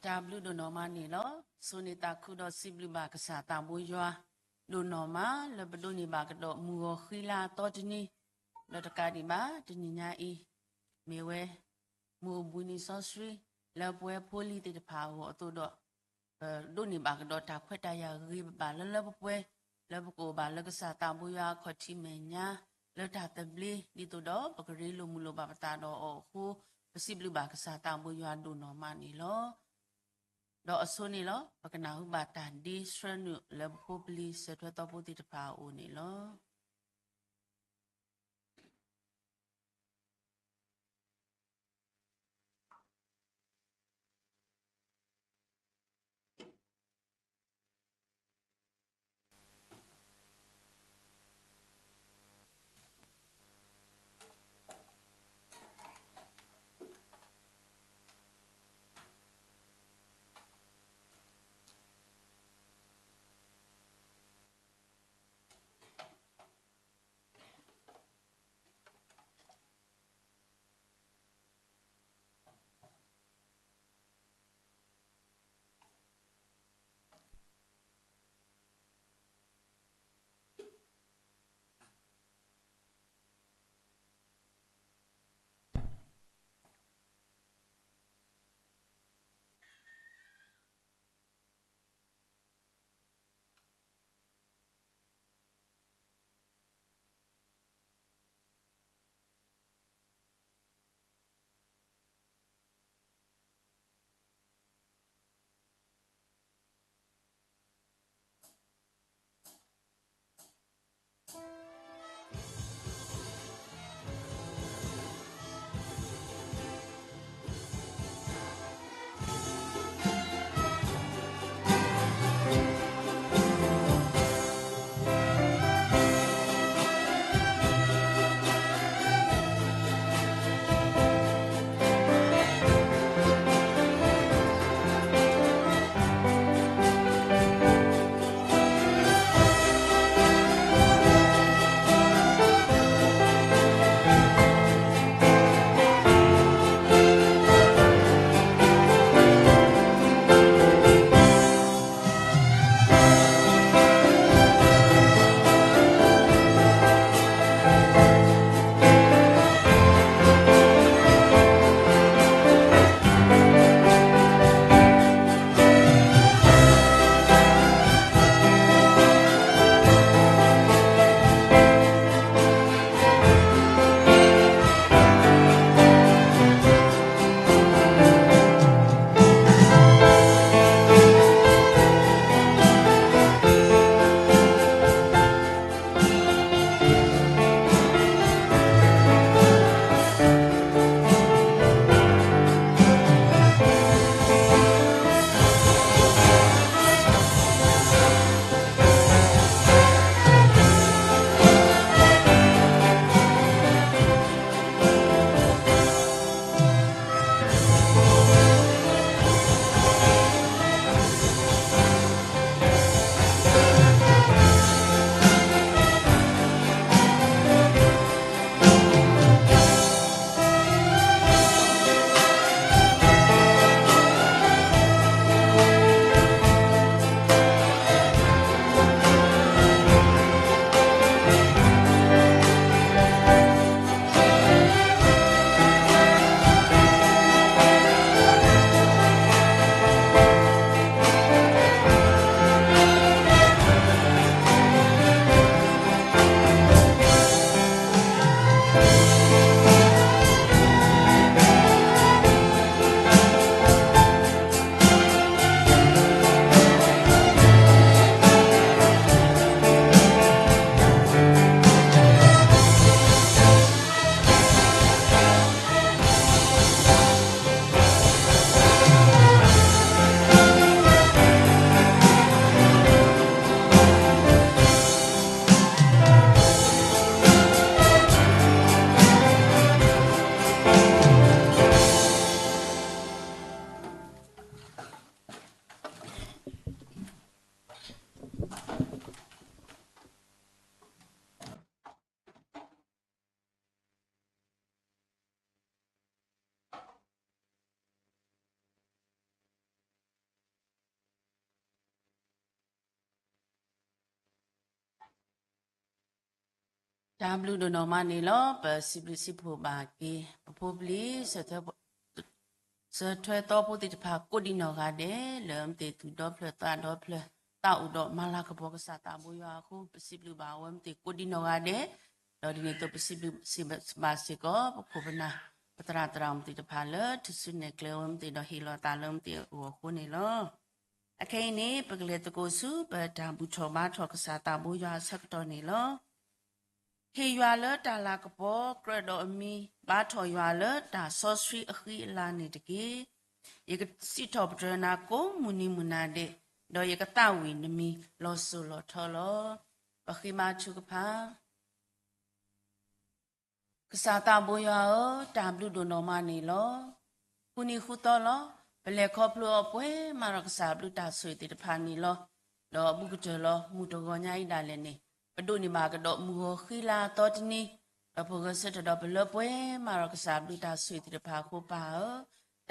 တၢ်ဘျုးဒိၣ်နီၢ်မးန့ၣ်လီၤ. ဆိၣ်ဂ့ၤသးခုဒီးစံးဘျုးဘၣ်ကစၢ်သးဘိယွၤဒိၣ်နီၢ်မး လၢပဒိးန့ၢ်ဘၣ်ကဒီးမုၢ်ဂီၤဃံလၤအသီတနံၤ, ဒီးတကးဒံးဘၣ် တနံၤညါအံၤ မ့ၢ်ဝဲ မုၢ်အိၣ်ဘှံးနံၤစီဆှံ လၢပဝဲဖိလံၤသ့ၣ်တဖၣ်အဂီၢ်အသိးဒီး ပဒိးန့ၢ်ဘၣ်ကဒီးတၢ်ခွဲးတၢ်ယာ်ဂ့ၤဂ့ၤဘၣ်ဘၣ်လၢလၢပှဲၤပှဲၤ လၢပကအိၣ်ဘၣ်လၢကစၢ်သးဘိယွၤအခီၣ်ထံးမဲာ်ညါ လၢတၢ်သဘျ့ ဒ်သိးဒီးပကရ့လိာ်မုာ်လိာ်ဘၣ်ပသးဒီးအီၤအဃိ ပစံးဘျုးဘၣ်ကစၢ်သးဘိယွၤဒိၣ်နီၢ်မးန့ၣ်လီၤ. ဒီးအဆိန့ၣ်လီၤ ပကနၢ်ဟူဘၣ်တၢ်ဒ့ဆှၢနုာ်လၢပဖိပလံၤစၢၤထွဲသီဖိသ့ၣ်တဖၣ်အအိၣ်န့ၣ်လီၤ. တၢ်ဘျုးဒိၣ်နီၢ်မးန့ၣ်လီၤ. ပစံးဘျုးစံးဖှိၣ်ဘၣ်က့ၤ ပဖိပလံၤ စၢၤထွဲသီဖိသ့ၣ်တဖၣ်ကိးဒံးနီၢ်ဂၤဒဲး လၢမ့ၢ်သ့ၣ်သူၣ်ဒီဖျၢၣ်သးဒီဖျၢၣ် သးအိၣ်ဒီးမၤလၤကပီၤကစၢ်သးဘိယွၤအဃိ ပစံးဘျုးဘၣ်အဝဲမ့ၢ်သ့ၣ်ကိးဒံးနီၢ်ဂၤဒဲး, ဒီးဒ်န့ၣ်အသိးပစံးဘျုးစံးဘၣ်စ့ၢ်ကီး ပခိၣ်ပနၢ် ပသရၣ်သရၣ်မုၣ်သ့ၣ်တဖၣ်လၢ ထုးစုနဲၣ်ကျဲဝဲမ့ၢ်သ့ၣ်ဒီးဟ့ၣ်လီၤသးလၢမ့ၢ်သ့ၣ်အဂီၢ်အဃိန့ၣ်လီၤ. အခဲအံၤန့ၣ် ပကလဲၤသကိးဆူ ပတၢ်ဘူၣ်ထီၣ်ဘါထီၣ်ကစၢ်သးဘိယွၤအဆၢကတီၢ်န့ၣ်လီၤ. ဟ့ၣ်ယွၤလၢတၢ်လၤကပီၤ ကြၢးဒီးအမံၤ ဘါထီၣ်ယွၤလၢတၢ်စီဆှံအဃံအလၤန့ၣ်တက့ၢ်. ယကစံးထီၣ်ပတြၢၤနၤကိးမုၢ်နံၤမုၢ်နၤဒဲး, ဒီးယကသးဝံၣ်နမံၤလီၤစိၤလီၤထီလီၤ. ပဃ့ဘါထုကဖၣ် ကစၢ်သးဘိယွၤဧၢ, တၢ်ဘျုးဒိၣ်နီၢ်မးန့ၣ်လီၤ. ဃုနံၤဃုသီလီၤ. ပလဲၤခီဖျိအီၤပှဲၤမးဒီးကစၢ်ဘျုးတၢ်ဆိၣ်ဂ့ၤသ့ၣ်တဖၣ်န့ၣ်လီၤ. ဒီးဘူးကတၢၢ်လီၤ မုၢ်တဂီၤညါအံၤဒၣ်လဲာ်န့ၣ် ပဒိးန့ၢ်ဘၣ်ကဒီးမုၢ်ဂီၤဃံလၤအသီတနံၤ, ဒီးပဂဲၤဆၢထၢၣ်ဒီးပလၢပှဲၤမးဒီးကစၢ်ဘျုးတၢ်ဆိၣ်ဂ့ၤသ့ၣ်တဖၣ်အဃိပၢ်ဧၢ,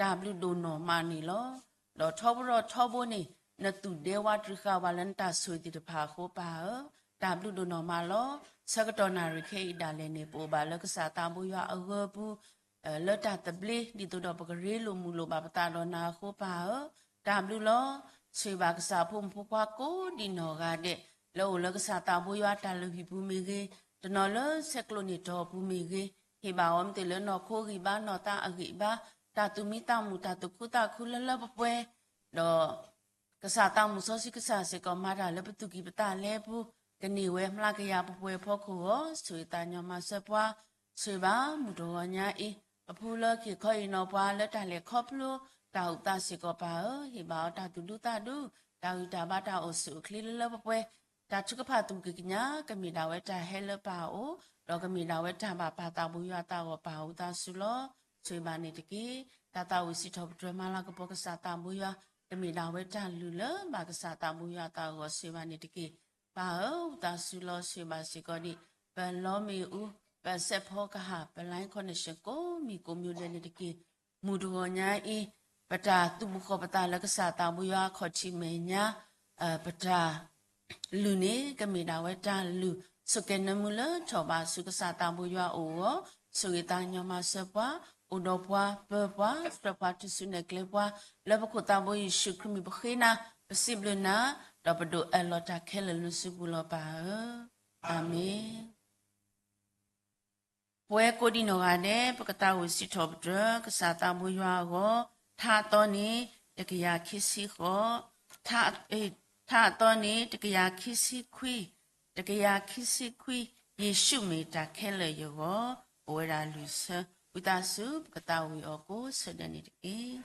တၢ်ဘျုးဒိၣ်နီၢ်မးန့ၣ်လီၤ. ဒီးထီဘိထီဘိန့ၣ် နသူၣ်ဒဲဝးတြံၤဃာ်ဝဲလၢနတၢ်ဆိၣ်ဂ့ၤသ့ၣ်တဖၣ်အဃိပၢ်ဧၢ, တၢ်ဘျုးဒိၣ်နီၢ်မးလီၤ. ဆၢကတီၢ်နၣ်ရံၣ်ခဲအံၤဒၣ်လဲာ်န့ၣ် ပအိၣ်ဘၣ်လၢကစၢ်သးဘိယွၤအဂၢၤပူၤ လၢတၢ်သဘျ့ ဒ်သိးဒီးပကရ့လိာ်မုာ်လိာ်ဘၣ်ပသးဒီးနၤအဃိပၢ်ဧၢ, တၢ်ဘျုးလီၤ. ဆိၣ်ဂ့ၤဘၣ်ကစၢ်ဖိမုၣ်ဖိခွါကိးဒံးနီၢ်ဂၤဒဲး လၢအိၣ်လၢကစၢ်သးဘိယွၤတၢ်လုၢ်ဟံၣ်ပူၤမ့ၢ်ဂ့ၤ, တနီၤလၢဆဲးကျိးန့ၢ်တီၢ်ပူၤမ့ၢ်ဂ့ၤ, ဟ့ၣ်ဘၣ်အီၤမ့ၢ်သ့ၣ်လၢနီၢ်ခိဂံၢ်ဘါနီၢ်သးအဂံၢ်ဘါ, တၢ်သူၣ်မံသးမုာ် တၢ်သူၣ်ခုသးခုလၢလၢပှဲၤပှဲၤ, ဒီး ကစၢ်သးမုၣ်စီဆှံကစၢ်စ့ၢ်ကီး မၤတၢ်လၢပသူၣ်ကံၢ်ပသးလဲပူၤ, ကန့ၢ်ဝဲမျးကယၤပှဲၤပှဲၤအဖီခိၣ်အဂီၢ် ဆိၣ်ဂ့ၤသးညီမၤစၢၤပှၤ, ဆိၣ်ဂ့ၤဘၣ်မုၢ်တဂီၤညါအံၤ ပဖုလၢက့ၤခီအံၤနီၤပှၤ လၢတၢ်လဲၤခီဖျိတၢ်အိၣ်သးစ့ၢ်ကီးပၢ်ဧၢ, ဟ့ၣ်ဘၣ်အီၤတၢ်သူၣ်ဒူသးဒူ, တၢ်ဂံၢ်တၢ်ဘါတၢ်အိၣ်ဆူၣ်အိၣ်ချ့လၢလၢပှဲၤပှဲၤ, တၢ်ထုကဖၣ်သူၣ်က့ၤကညး ကမ့ၢ်ဒၣ်ဝဲတၢ်ဟဲလၢပၢ်အအိၣ်, ဒီးကမ့ၢ်ဒၣ်ဝဲတၢ်ဘၣ်ပၢ်သးဘိယွၤသးအဂီၢ်ပၢ်ဧၢသးစူၤလီၤ. ဆိၣ်ဂ့ၤဘၣ်န့ၣ်တက့ၢ်. တၢ်သးဝံၣ်စံးထီၣ်ပတြၢၤမၤလၤကပီၤကစၢ်သးဘိယွၤ ကမ့ၢ်ဒၣ်ဝဲတၢ်လုၢ်လၢဘၣ်ကစၢ်သးဘိယွၤသးအဂီၢ် ဆိၣ်ဂ့ၤဘၣ်န့ၣ်တက့ၢ်. ပၢ်ဧၢသးစူၤလီၤ ဆိၣ်ဂ့ၤဘၣ်စ့ၢ်ကီးဒံး ပလီမ့ၣ်အူ, ပစဲးဖီကဟၣ်, ပ line connection ကိးမံၤကိးမံၤဒဲးန့ၣ်တက့ၢ်. မုၢ်တဂီၤညါအံၤ ပတၢ်သူၣ်ဘီၣ်ဃီၣ်ပသးလၢကစၢ်သးဘိယွၤအခီၣ်ထံးမဲာ်ညါ, ပတၢ် လုၢ်န့ၣ် ကမ့ၢ်ဒၣ်ဝဲတၢ်လုၢ် ဆိၣ်ကဲၤနၢမူလၢထီၣ်ဘးဆူကစၢ်သးဘိယွၤအအိၣ်အဂီၢ်, ဆိၣ်ဂ့ၤသးညီမၤစၢၤပှၤ, အိၣ်ဒီးပှၤ, ပၢပှၤ, ဆှၢပှၤ ထုးစုနဲၣ်ကျဲပှၤ, လၢပခိၣ်သးဘိယ့ၣ်ၡူးခရံာ်မံၤပဃ့နၤ, ပစံးဘျုးနၤ, ဒီးပဒိးအၢၣ်လီၤတၢ်ခဲလၢာ်လၢစုပူၤလီၤပၢ်ဧၢ, အၤမ့ၣ်. ပဝဲကိးဒံနီၢ်ဂၤဒဲး ပကသးဝံၣ်စံးထီၣ်ပတြၢၤ ကစၢ်သးဘိယွၤအဂီၢ်, ထါအသီန့ၣ် တကယၤခံဆံဃိး, ထါအသီန့ၣ် တကယၤခံဆံခွံ, တကယၤခံဆံခွံ, ယ့ၣ်ၡူးမ့ၢ်တၢ်ခဲလၢာ်ယဂီၢ်, ပဝဲဒၣ်လုၢ်ဆၢ ဝံသးစူၤ ပကသးဝံၣ်အီၤကိးဆၢဒဲးန့ၣ်တက့ၢ်.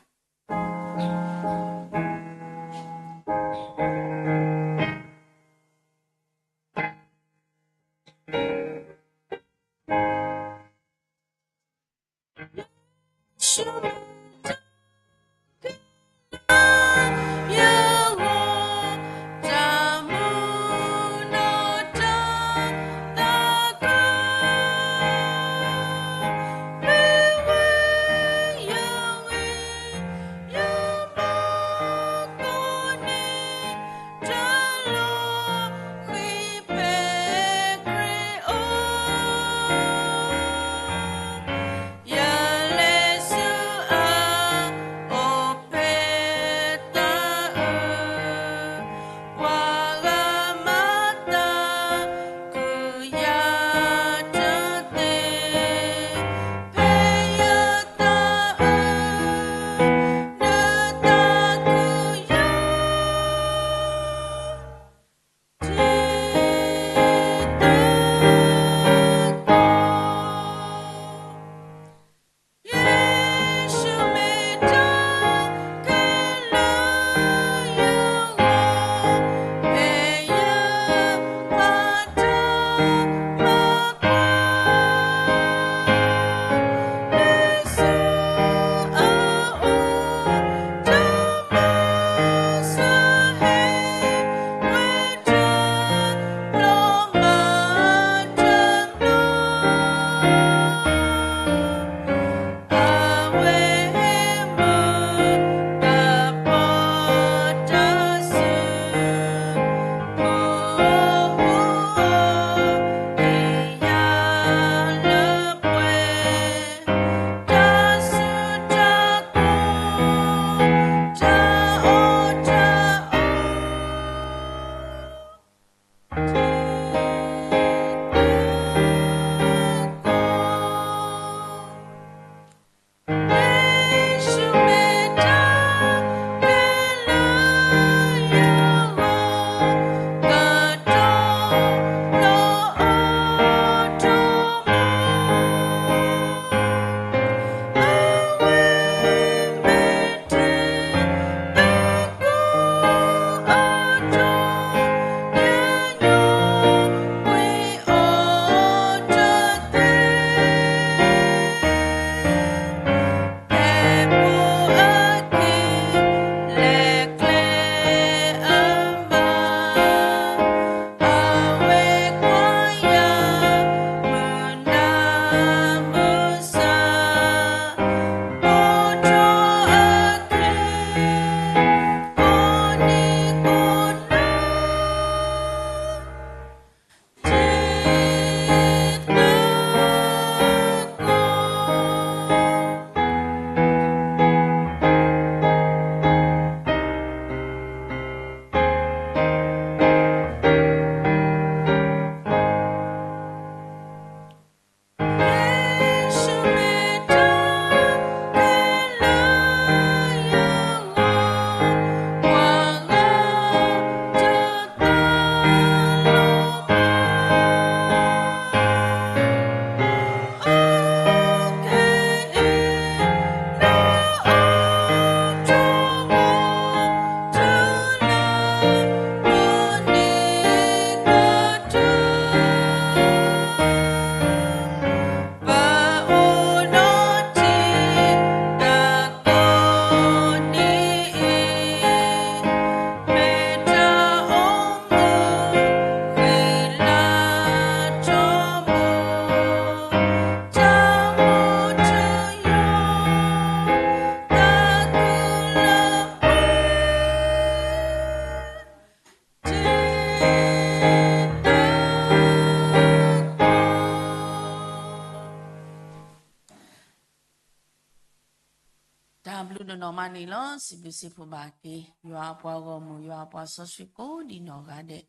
ဒိၣ်နီၢ်မးန့ၣ်လီၤ. စံးဘျုးစံးဖှိၣ်ဘၣ်က့ၤ ယွၤအပှၤဂီၢ်မုၢ် ယွၤအပှၤစီဆှံကိးဒံးနီၢ်ဂၤဒဲး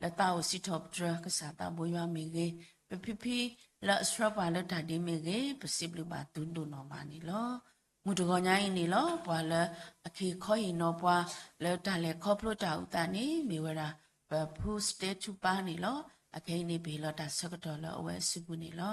လၢသးအိၣ်စံးထီၣ်ပတြၢၤကစၢ်သးဘိယွၤမ့ၢ်ဂ့ၤ, ပဖံဖံလၢအဆှၢပှၤလၢတၢ်ဒ့မ့ၢ်ဂ့ၤ, ပစံးဘျုးဘၣ်သုဒိၣ်နီၢ်မးန့ၣ်လီၤ. မုၢ်တဂီၤညါအံၤန့ၣ်လီၤ. ပှၤလၢအခ့ခီဟ့ၣ်နီၤပှၤ လၢတၢ်လဲၤခီဖျိတၢ်အုၣ်သးန့ၣ် မ့ၢ်ဝဲဒၣ် ပဖုစတဲထူပါန့ၣ်လီၤ. အခဲအံၤန့ၣ် ပဟ့ၣ်လီၤတၢ်ဆၢကတီၢ်လၢအဝဲအစုပူၤန့ၣ်လီၤ.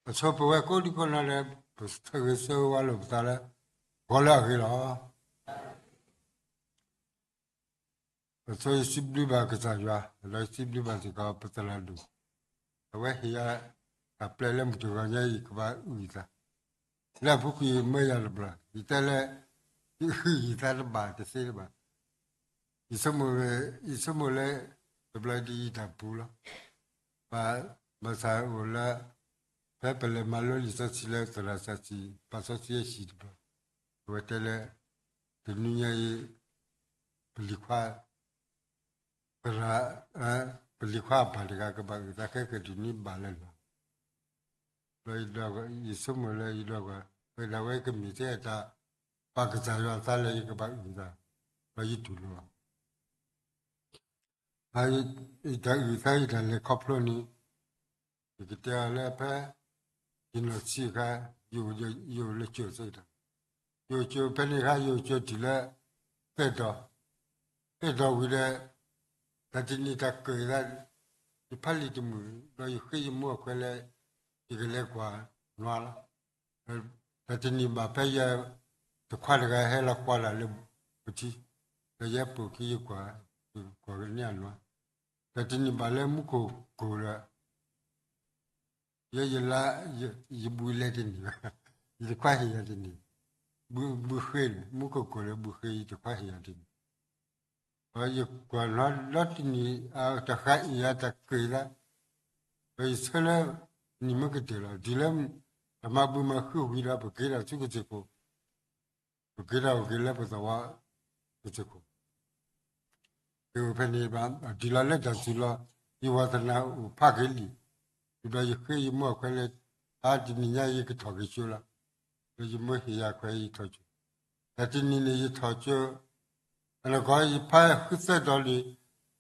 အဆိပဝဲကိးဒံကိးနီၢ်ဒီး ပဆၢဂ့ၤဆၢဝါလိာ်ပသးလၢ ဂီၤလၢအဂ့ၤလီၤ. ပဆိယစံးဘျုးဘၣ်ကစၢ်ယွၤ, ဒီးယစံးဘျုးဘၣ်စ့ၢ်ကီးပသရၣ်ဒိၣ်, အဝဲဟ့ၣ်ယၤတၢ်ပျဲလၢမုၢ်တဂီၤညါအံၤ ယကဘၣ်အုၣ်ယသး, လၢအပူၤကွံာ်မၢယၤတဘျီ, ယတဲလၢ ယအုၣ်ယသးတဘၣ်တသ့တဘၣ်, ယဆိကမိၣ်, ယဆိကမိၣ်လၢ တဘျီဒ်ယတၢ်ပူၤလီၤ. ဘၣ်ဆၣ်အိၣ်လၢ ဖဲပလဲၤမၤလိလံာ်စီဆှံလၢသရၣ်စီဆှံ ပာ်စီဆှံအဟံၣ်တဘျီ, အဝဲတဲလၢ တနွံညါအံၤ ပလံၤခွါ သရၣ်, ပလံၤခွါအပၢ်တဂၤကဘၣ်အုၣ်သးခဲကဒုးန့ၢ်ဘၣ်လၢလီၤ. ဒီးယဆိကမိၣ်လၢယဒီးကွၢ် ဝဲဒၣ်ဝဲကမ့ၢ်ထဲအတၢ်ပာ်ကစၢ်ယွၤအသးလၢယကဘၣ်အုၣ်သး, ဒီးယတူၢ်လိာ်လီၤ. ယတၢ်အုၣ်သးယတၢ်လဲၤခီဖျိန့ၣ် ယကတဲအီၤလၢဖဲ ယနီၢ်ဆံးအခါ ယအိၣ်လၢကၠိၣ်စ့ၢ်ကီး, ယအိၣ်ကၠိၣ်ဖဲန့ၣ်အခါ ယအိၣ်ကၠိၣ်တုၤလၢ သဲၣ်တီၤ, သဲၣ်တီၤဝံၤဒီး တၢ်တနံၤတၢ်ကၢၣ်သး ယဖးလံာ်တမုာ် ဒီးယဃ့ယမိၢ်အခွဲးလၢ ယကလဲၤကွၢ်နွါလီၤ. တၢ်တနံၤဘၣ်ဖဲယတခွါတဂၤဟဲလီၤကွၢ်တၢ်လၢပထံ, ဒီးယဲပိာ်ခံယကွၢ်, ယကွၢ်ကန့ၢ်အနွါ, တၢ်တနံၤဘၣ်လၢမူခိၣ်ကိၢ်ဒီး ယဲယလါ, ယဘုးလဲၤတန့ၢ်ဘၣ်, ယတခွါဟ့ၣ်ယၤတန့ၢ်, ဘုးဃ့န့ၣ် မူခိၣ်ကိၢ်လၢဘုးဃ့ ယတခွါဟ့ၣ်ယၤတန့ၢ်, ဒီးယကွၢ်နွါဒီတနံၤ တၢ်ဃးအ့ၣ်ယၤတၢ်ကၢၣ်သး, ဒီးယဆၢလၢ နံၤမ့ၢ်ကတၢၢ်လီၤ တုၤလၢ တၢ်မၤဘုးမၤဃုဝံၤဒီး ပက့ၤထီၣ်ဆူကစၢၢ်ခိၣ်, ပက့ၤထီၣ်က့ၤလၢပသဝီ ကစၢၢ်ခိၣ် က့ၤအိၣ်ဖဲန့ၣ်ဘၣ် တုၤလီၤလၢတၢ်စူၤလီၤ ယဝီသနာ်အိၣ်ဖးက့ၤလံ, ဒီးယဃ့ယမိၢ်အခွဲးလၢ အါတနံၤညါယကထီၣ်က့ၤကၠိလီၤ, ဒီးယမိၢ်ဟ့ၣ်ယၤခွဲးယထီၣ်ကၠိ, တၢ်တနံၤန့ၣ်ယထီၣ်ကၠိ, အနီၢ်ကီၢ်ယဖးဃုသၢတီၤလံ,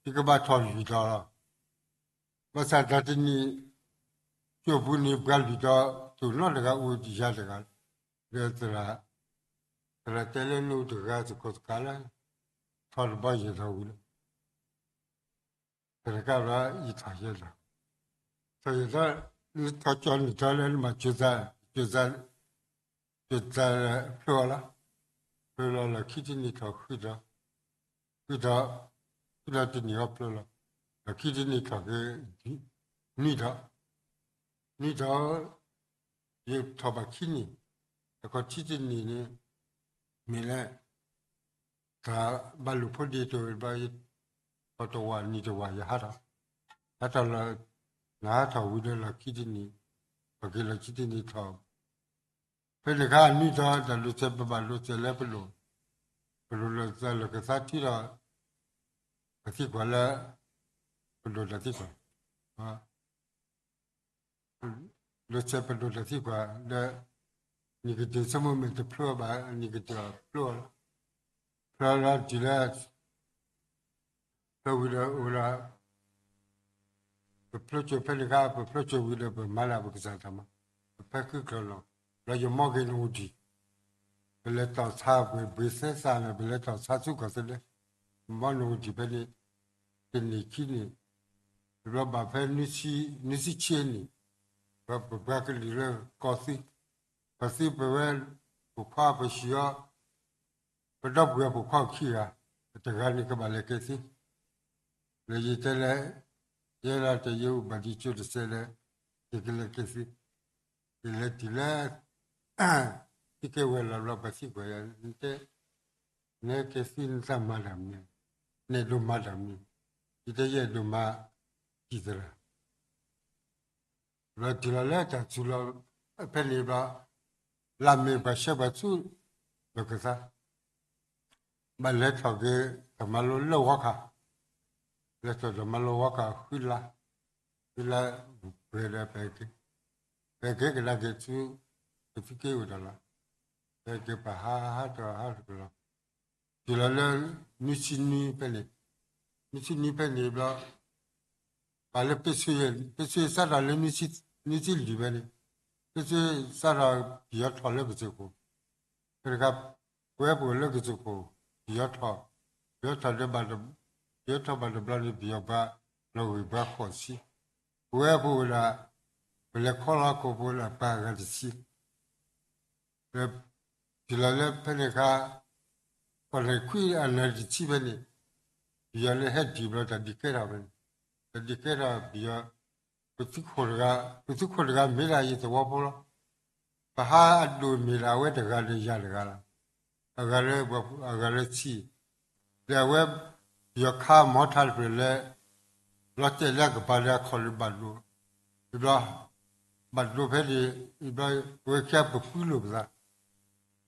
ယကဘၣ်ထီၣ်လွံၢ်တီၤလီၤ. ဘၣ်ဆၣ်တၢ်တနံၤ ကၠိပူၤန့ၣ် ပှၤလွံၢ်တီၤ တိၢ်နီတဂၤအိၣ်ယၤတဂၤ, ဒီးသရၣ်, သရၣ်တဲလၢနအိၣ်တဂၤသကိးသကၤလၢ ထီၣ်တဘီယဲၢ်တီၤဝံၤလီၤ. တကးဘၣ်ယထီၣ်ယဲၢ်တီၤ, ထီၣ်ယဲၢ်တီၤ, ထီၣ်ကၠိနံၣ်တီၤလၢနမၤကၠိသး, ကၠိသး, ကၠိသးဖျိအီၤလီၤ. ဖျိလီၤလီၢ်ခံတနံၤထီၣ်ဃုတီၤ, ဃုတီၤ, ဃုတီၤတနံၤဃီဖျိလီၤ. လီၢ်ခံတနံၤထီၣ်က့ၤ နွံတီၤ, နွံတီၤ ယထီၣ်ဘၣ်ခံနံၣ်, အခီၣ်ထံးတနံၣ်န့ၣ် မ့ၢ်လၢ တၢ်ဘၣ်လိာ်ဖိးဒ့တအိၣ်ဘၣ်, ယထီၣ်တဝာ်နံၤတဝာ်ယဟးထီၣ်, ဟးထီၣ်လီၤ, နဟးထီၣ်ဝံၤဒီးလီၢ်ခံတနံၣ်, ထီၣ်က့ၤလီၢ်ခံတနံၣ်ထီၣ်, ဖဲန့ၣ်အခါနွံတီၤ တၢ်လိာ်စဲးပဘၣ်လိာ်စဲးလၢပဒိၣ်, ပဒိၣ်လိာ်စဲးလီၢ်ကသးထံဒီး ပသံကွၢ်လၢ ပဒိၣ်တၢ်သံကွၢ် လိာ်စဲးပဒိၣ်တၢ်သံကွၢ်ဒီး နံၣ်ကတၢၢ်ဆိကမိၣ်မ့ၢ်တဖျိဘၣ် နံၣ်ကတၢၢ်ဖျိလီၤ, ဖျိလီၤတုၤလၢ ဖျိဝံၤဒီးအိၣ်ဒီး ပဖျိကၠိဖဲန့ၣ်အခါ ပဖျိကၠိဝံၤဒီး ပမၤလၢပကစၢ်တၢ်မၤ, ပဖဲခုကၠီလီၤ, ဒီးယမီက့ၤနအိၣ်ဒံး, ပလဲၤတီၢ်ဆါပှဲၤဘှ့းသဲစးန့ၣ် ပလဲၤတီၢ်ဆါဆူကီၢ်သဲး, မီနအိၣ်ဒံးဖဲန့ၣ် တနံၣ်ခံနံၣ်, တဘျီဘၣ်ဖဲ နွံဆံဆံနံၣ်, ဒီးပပှၤကလုာ်လၢကီၢ်သူ, ကီၢ်သူပဝဲ ပိာ်ခွါပဟံၣ်အီၤ ပဒီပုၢ်ဝဲၢ်ပိာ်ခွါခံဂၤ, တဂၤန့ၣ်ကဘၣ်လဲၤကဲသ့, လၢယတဲလၢ ယဲဒၣ်တယဲအိၣ်ဘၣ်ဒံးကၠိတစဲးလၢ ယကလဲၤကဲသ့, ယလဲၤတုၤလၢ သံကဲဝဲလီၤဘျီ ပှၤသံကွၢ်ယၤ တဲ နဟဲက့ၤသံနတၢ်မၤတၢ်မနုၤ, နအဲၣ်ဒိးမၤတၢ်မနုၤ, ယတဲယအဲၣ်ဒိးမၤ ထံၣ်သရၣ် ဘျီတုၤလီၤလၢတၢ်စူၤလီၤဖဲန့ၣ်ဘျီ, လၢမ့ၢ်ပှၤဆှၢပှၤဆူ ပကသါ, ဘၣ်လဲၤထီၣ်က့ၤတၢ်မၤလိလၢဝီခါ, လဲၤထီၣ်တၢ်မၤလိဝီခါဃုလါ, ဃုလါပှဲၤဒီး ပဟဲက့ၤကဒါက့ၤဆူ ပသုးက့အိၣ်တၢ်လီၤ, ပဟဲက့ၤပဟးဟးတဟးတကလီၤ တုၤလီၤလၢ နွံဆံနွံဖဲန့ၣ်, နွံဆံနွံဖဲန့ၣ်ဘျီ, ပာ်လၢ ပ့ၣ်ဆ့စးထီၣ်လၢ နွံဆံလွံၢ်ဖဲန့ၣ်, ပ့ၣ်ဆ့စးထီၣ်ပယီၤထီၣ်လၢကစၢၢ်ခိၣ်, ဖဲတခါ ပဝဲပအိၣ်လၢကစၢၢ်ခိၣ်, ပယီၤထီၣ်, ပယီၤထီၣ်ဒီးဘၣ်, ပယီၤထီၣ်ဘၣ်တဘျီန့ၣ် ပယီၤပှၤလီၤဂာ်ပှၤဃိးဆံ, ပဝဲပအိၣ်ဒၣ်, ပလဲၤခီလီၤခိၣ်ဖိဒၣ်ပှၤအဂၤတဆံ တုၤလီၤလၢဖဲန့ၣ်အခါ, ပှၤန့ၣ်ခွံအနၢၤတဆံဖဲန့ၣ်, ပယီၤလၢဟဲဒံးဘျီတၢ်ဒုးကဲထီၣ်ဖဲန့ၣ်, တၢ်ဒုးကဲထီၣ်ပယီၤ, ပသုးခိၣ်တဂၤ, ပသုးခိၣ်တဂၤမ့ၢ်ဒၣ်ယသဝီဖိလီၤ, ပဟးအဒိၣ်မ့ၢ်ဒၣ်အဝဲတဂၤဒီးယၤတဂၤလီၤ, အဂၤလၢ, အဂၤလၢဆံ, ဒီးအဝဲ, ပယီၤခးမီထါတဖျၢၣ်လၢ လီၤတဲာ်လၢအကပၤဒီးအခီၣ်လၢဘၣ်ဒိ, ဘျီ, ဘၣ်ဒိဖဲန့ၣ်, ဘျီ, ပဝဲခံဂၤပပုၢ်လိာ်ပသး,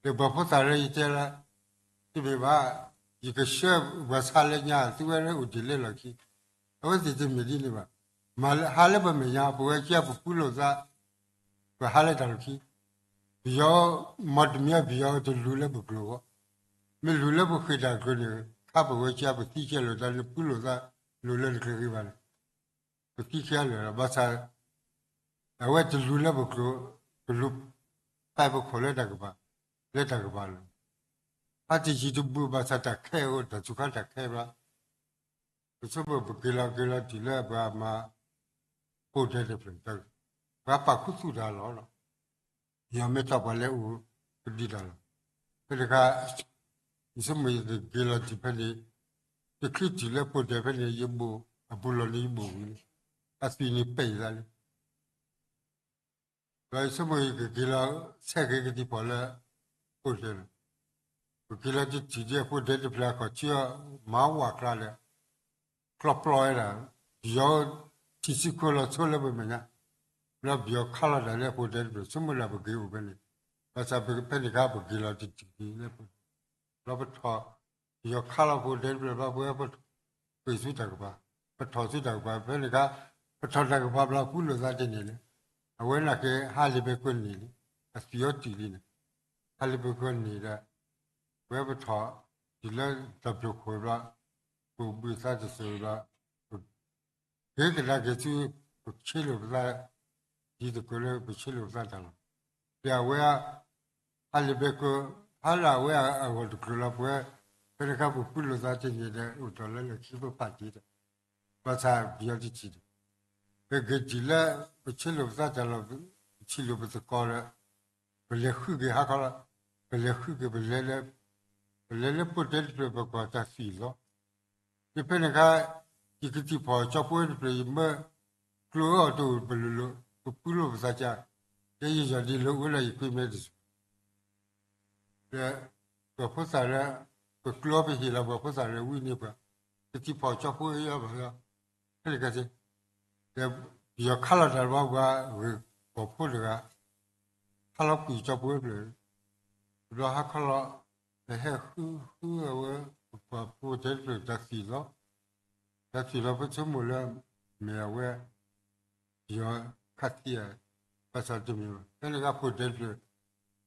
ဒီးပှၤဖိသၣ်လၢယတဲလၢ, တမ့ၢ်ဘၣ်, ယကဆှၢပှၤဆါလၢညါ သုဝဲလၢအိၣ်တ့ၢ်လၢလီၢ်ခံ, အဝဲသ့ၣ်တမ့ၢ်ဒ်န့ၣ်ဘၣ်, မၤဟးလၢပမဲာ်ညါ ပဝဲခံဂၤပပုၢ်လိာ်သး, ပဟးလၢတၢ်လီၢ်ခံ, ပယီၤ, မီတမံၤပယီၤတလူၤလၢပကျိာ်အဂီၢ်, မ့ၢ်လူၤလၢပဃ့ၢ်တၢ်ကျိၤန့ၣ် ခါပဝဲခံဂၤပသံကဲလိာ်သး နပုၢ်လိာ်သးလိၤလၢနကျဲဂ့ၤဘၣ်န့ၣ်, ပသံကဲလိာ်ဒီး ဘၣ်ဆၣ် အဝဲတလူၤလၢပကျိာ်, ကလူၤ, ပာ်ပခိၣ်လၢတၢ်ကပၤ, လၢတၢ်ကပၤလီၤ, ဟးတယံၤတဘူးဘၣ်ဆၣ်တၢ်ခဲအဃိ တၢ်စူၤခါတၢ်ခဲဘျီ ပဆိကမိၣ်ပက့ၤလီၤက့ၤလီၤတုၤလၢပှၤမၤ, ဖိဒဲတဖျၢၣ်, ပှၤပာ်ခူသူၣ်တၢ်လီၤလီၤ, ယမ့ၢ်တီၢ်ပှၤလဲၤအိၣ်ကဒံတၢ်လီၤ, ဖဲတခါ, ယဆိကမိၣ်ယကက့ၤလီၤတုၤဖဲန့ၣ်, တချုးတုၤလၢဖိဒဲဖဲန့ၣ် ယဘိၣ်, အပူၤလီၢ်န့ၣ်ယဘိၣ်ဝံၤလံ, အသွံၣ်န့ၣ်ပဲာ်ယသးလံ ဒီးယဆိကမိၣ်ယကက့ၤလီၤဆဲးက့ၤကသံၣ်ဖီၣ်လၢ, အိၣ်လၢ, ပက့ၤလီၤတထံၣ်ဒီးအဖိဒဲတဖျၢၣ်အခီၣ်ထံးအီၤ မၤဝးကျါဒီး, ကျီပျီဝဲဒၣ်, ပယီၤ, ထံၣ်စုခိၣ်လီၤဆိလၢပမဲာ်ညါ, ဘျီပယီၤခးလီၤတၢ်လၢအဖိဒဲတဖျၢၣ် ဆိကမိၣ်ဒၣ်ပက့ၤအိၣ်ဖဲန့ၣ်, ဘၣ်ဆၣ်ဖဲန့ၣ်အခါပက့ၤလီၤတထံၣ်လၢဖိဒဲ, ဘျီပထီၣ်, ပယီၤခးလီၤဖိဒဲတဖျၢၣ်ဘျီပဝဲပ, ပှ့ၤဆူတၢ်ကပၤ, ပထီၣ်ဆူတၢ်ကပၤ ဖဲန့ၣ်အခါ, ပထီၣ်တၢ်ကပၤဘျီပုၢ်လိာ်သးတန့ၢ်လၢ, အဝဲန့ၣ်က့ၤဟးလ့ၤဘဲကိန့ၢ်လံ, အသွံၣ်အီၤတုၤလံန့ၣ်, ဟးလ့ၤဘဲကိန့ၢ်ဒီး, ပဝဲပထီၣ်, တုၤလၢတၢ်ဖျိးခိၣ်ဘျီ, ပအိၣ်ဘှံးသးတစိၤဘျီ, ပ, က့ၤကဒါက့ၤဆူ, ပဆ့လိာ်ပသး, ဒ်သကိးလၢပဆ့လိာ်ပသးတၢ်လီၤ, ဒီးအဝဲ, ဟးလ့ၤဘဲကိ, ဟးလၢအဝဲအဂီၢ်တကျိၤလီၤပဝဲ, ဖဲန့ၣ်အခါပပုၢ်လိာ်သးတန့ၢ်ဒီး အိၣ်တ့ၢ်လၢလီၢ်ခံပဖးတ့ၢ်ဒီး, ဘၣ်ဆၣ်ပယီၤတထံၣ်ဒီး, ပက့ၤတုၤလၢ, ပဆ့လိာ်ပသးတၢ်လီၤ, ပဆ့လိာ်ပသကိးဒီး, ပလဲၤဃုက့ၤဟးခီလီၤ, ပလဲၤဃုက့ၤပလဲၤလၢ, ပလဲၤလၢဖိဒဲတဖျၢၣ်ပကွၢ်တၢ်သွံၣ်လီၤ, ဒီးဖဲန့ၣ်အခါ, ယကသံၣ်ဖီၣ်ကၠီဖိဝဲတဖျၢၣ်ယမၢ, ကျိအီၤတအိၣ်ပလိၤလိၤ, ပပုၢ်လိာ်ပသးကါ, ယဲယယီၤဒ်လၢအိၣ်လၢယကွံမဲတစူၤ ဒီး, ပှၤဖိသၣ်လၢ, ပကျိအီၤပဟ့ၣ်လီၤပှၤဖိသၣ်လၢဝံန့ၢ်ပှၤ, ကသံၣ်ဖီၣ်ကၠီဖိအံၤအီၤဘၣ်လီၤ, ဖဲန့ၣ်အခါ, ဒီး, ပယီၤခးလီၤတၢ်တဘျီပှၤဂ့ၢ်ကီၢ်ဖိတဂၤ, ခးလီၤကွံာ်ကၠီဖိဝဲတဖျၢၣ်, တဘျီဟးခီလီၤ, ပဟဲဃုဃုအဝဲ, ပှၤဖိဒဲတဖျၢၣ်တၢ်သွံၣ်လီၤ, တၢ်သွံၣ်လီၤပဆိကမိၣ်လၢ, မ့ၢ်အဝဲ ပယီၤခးသံဧါ, ဘၣ်ဆၣ်တမ့ၢ်ဘၣ် ဖဲန့ၣ်အခါဖိဒဲတဖျၢၣ်,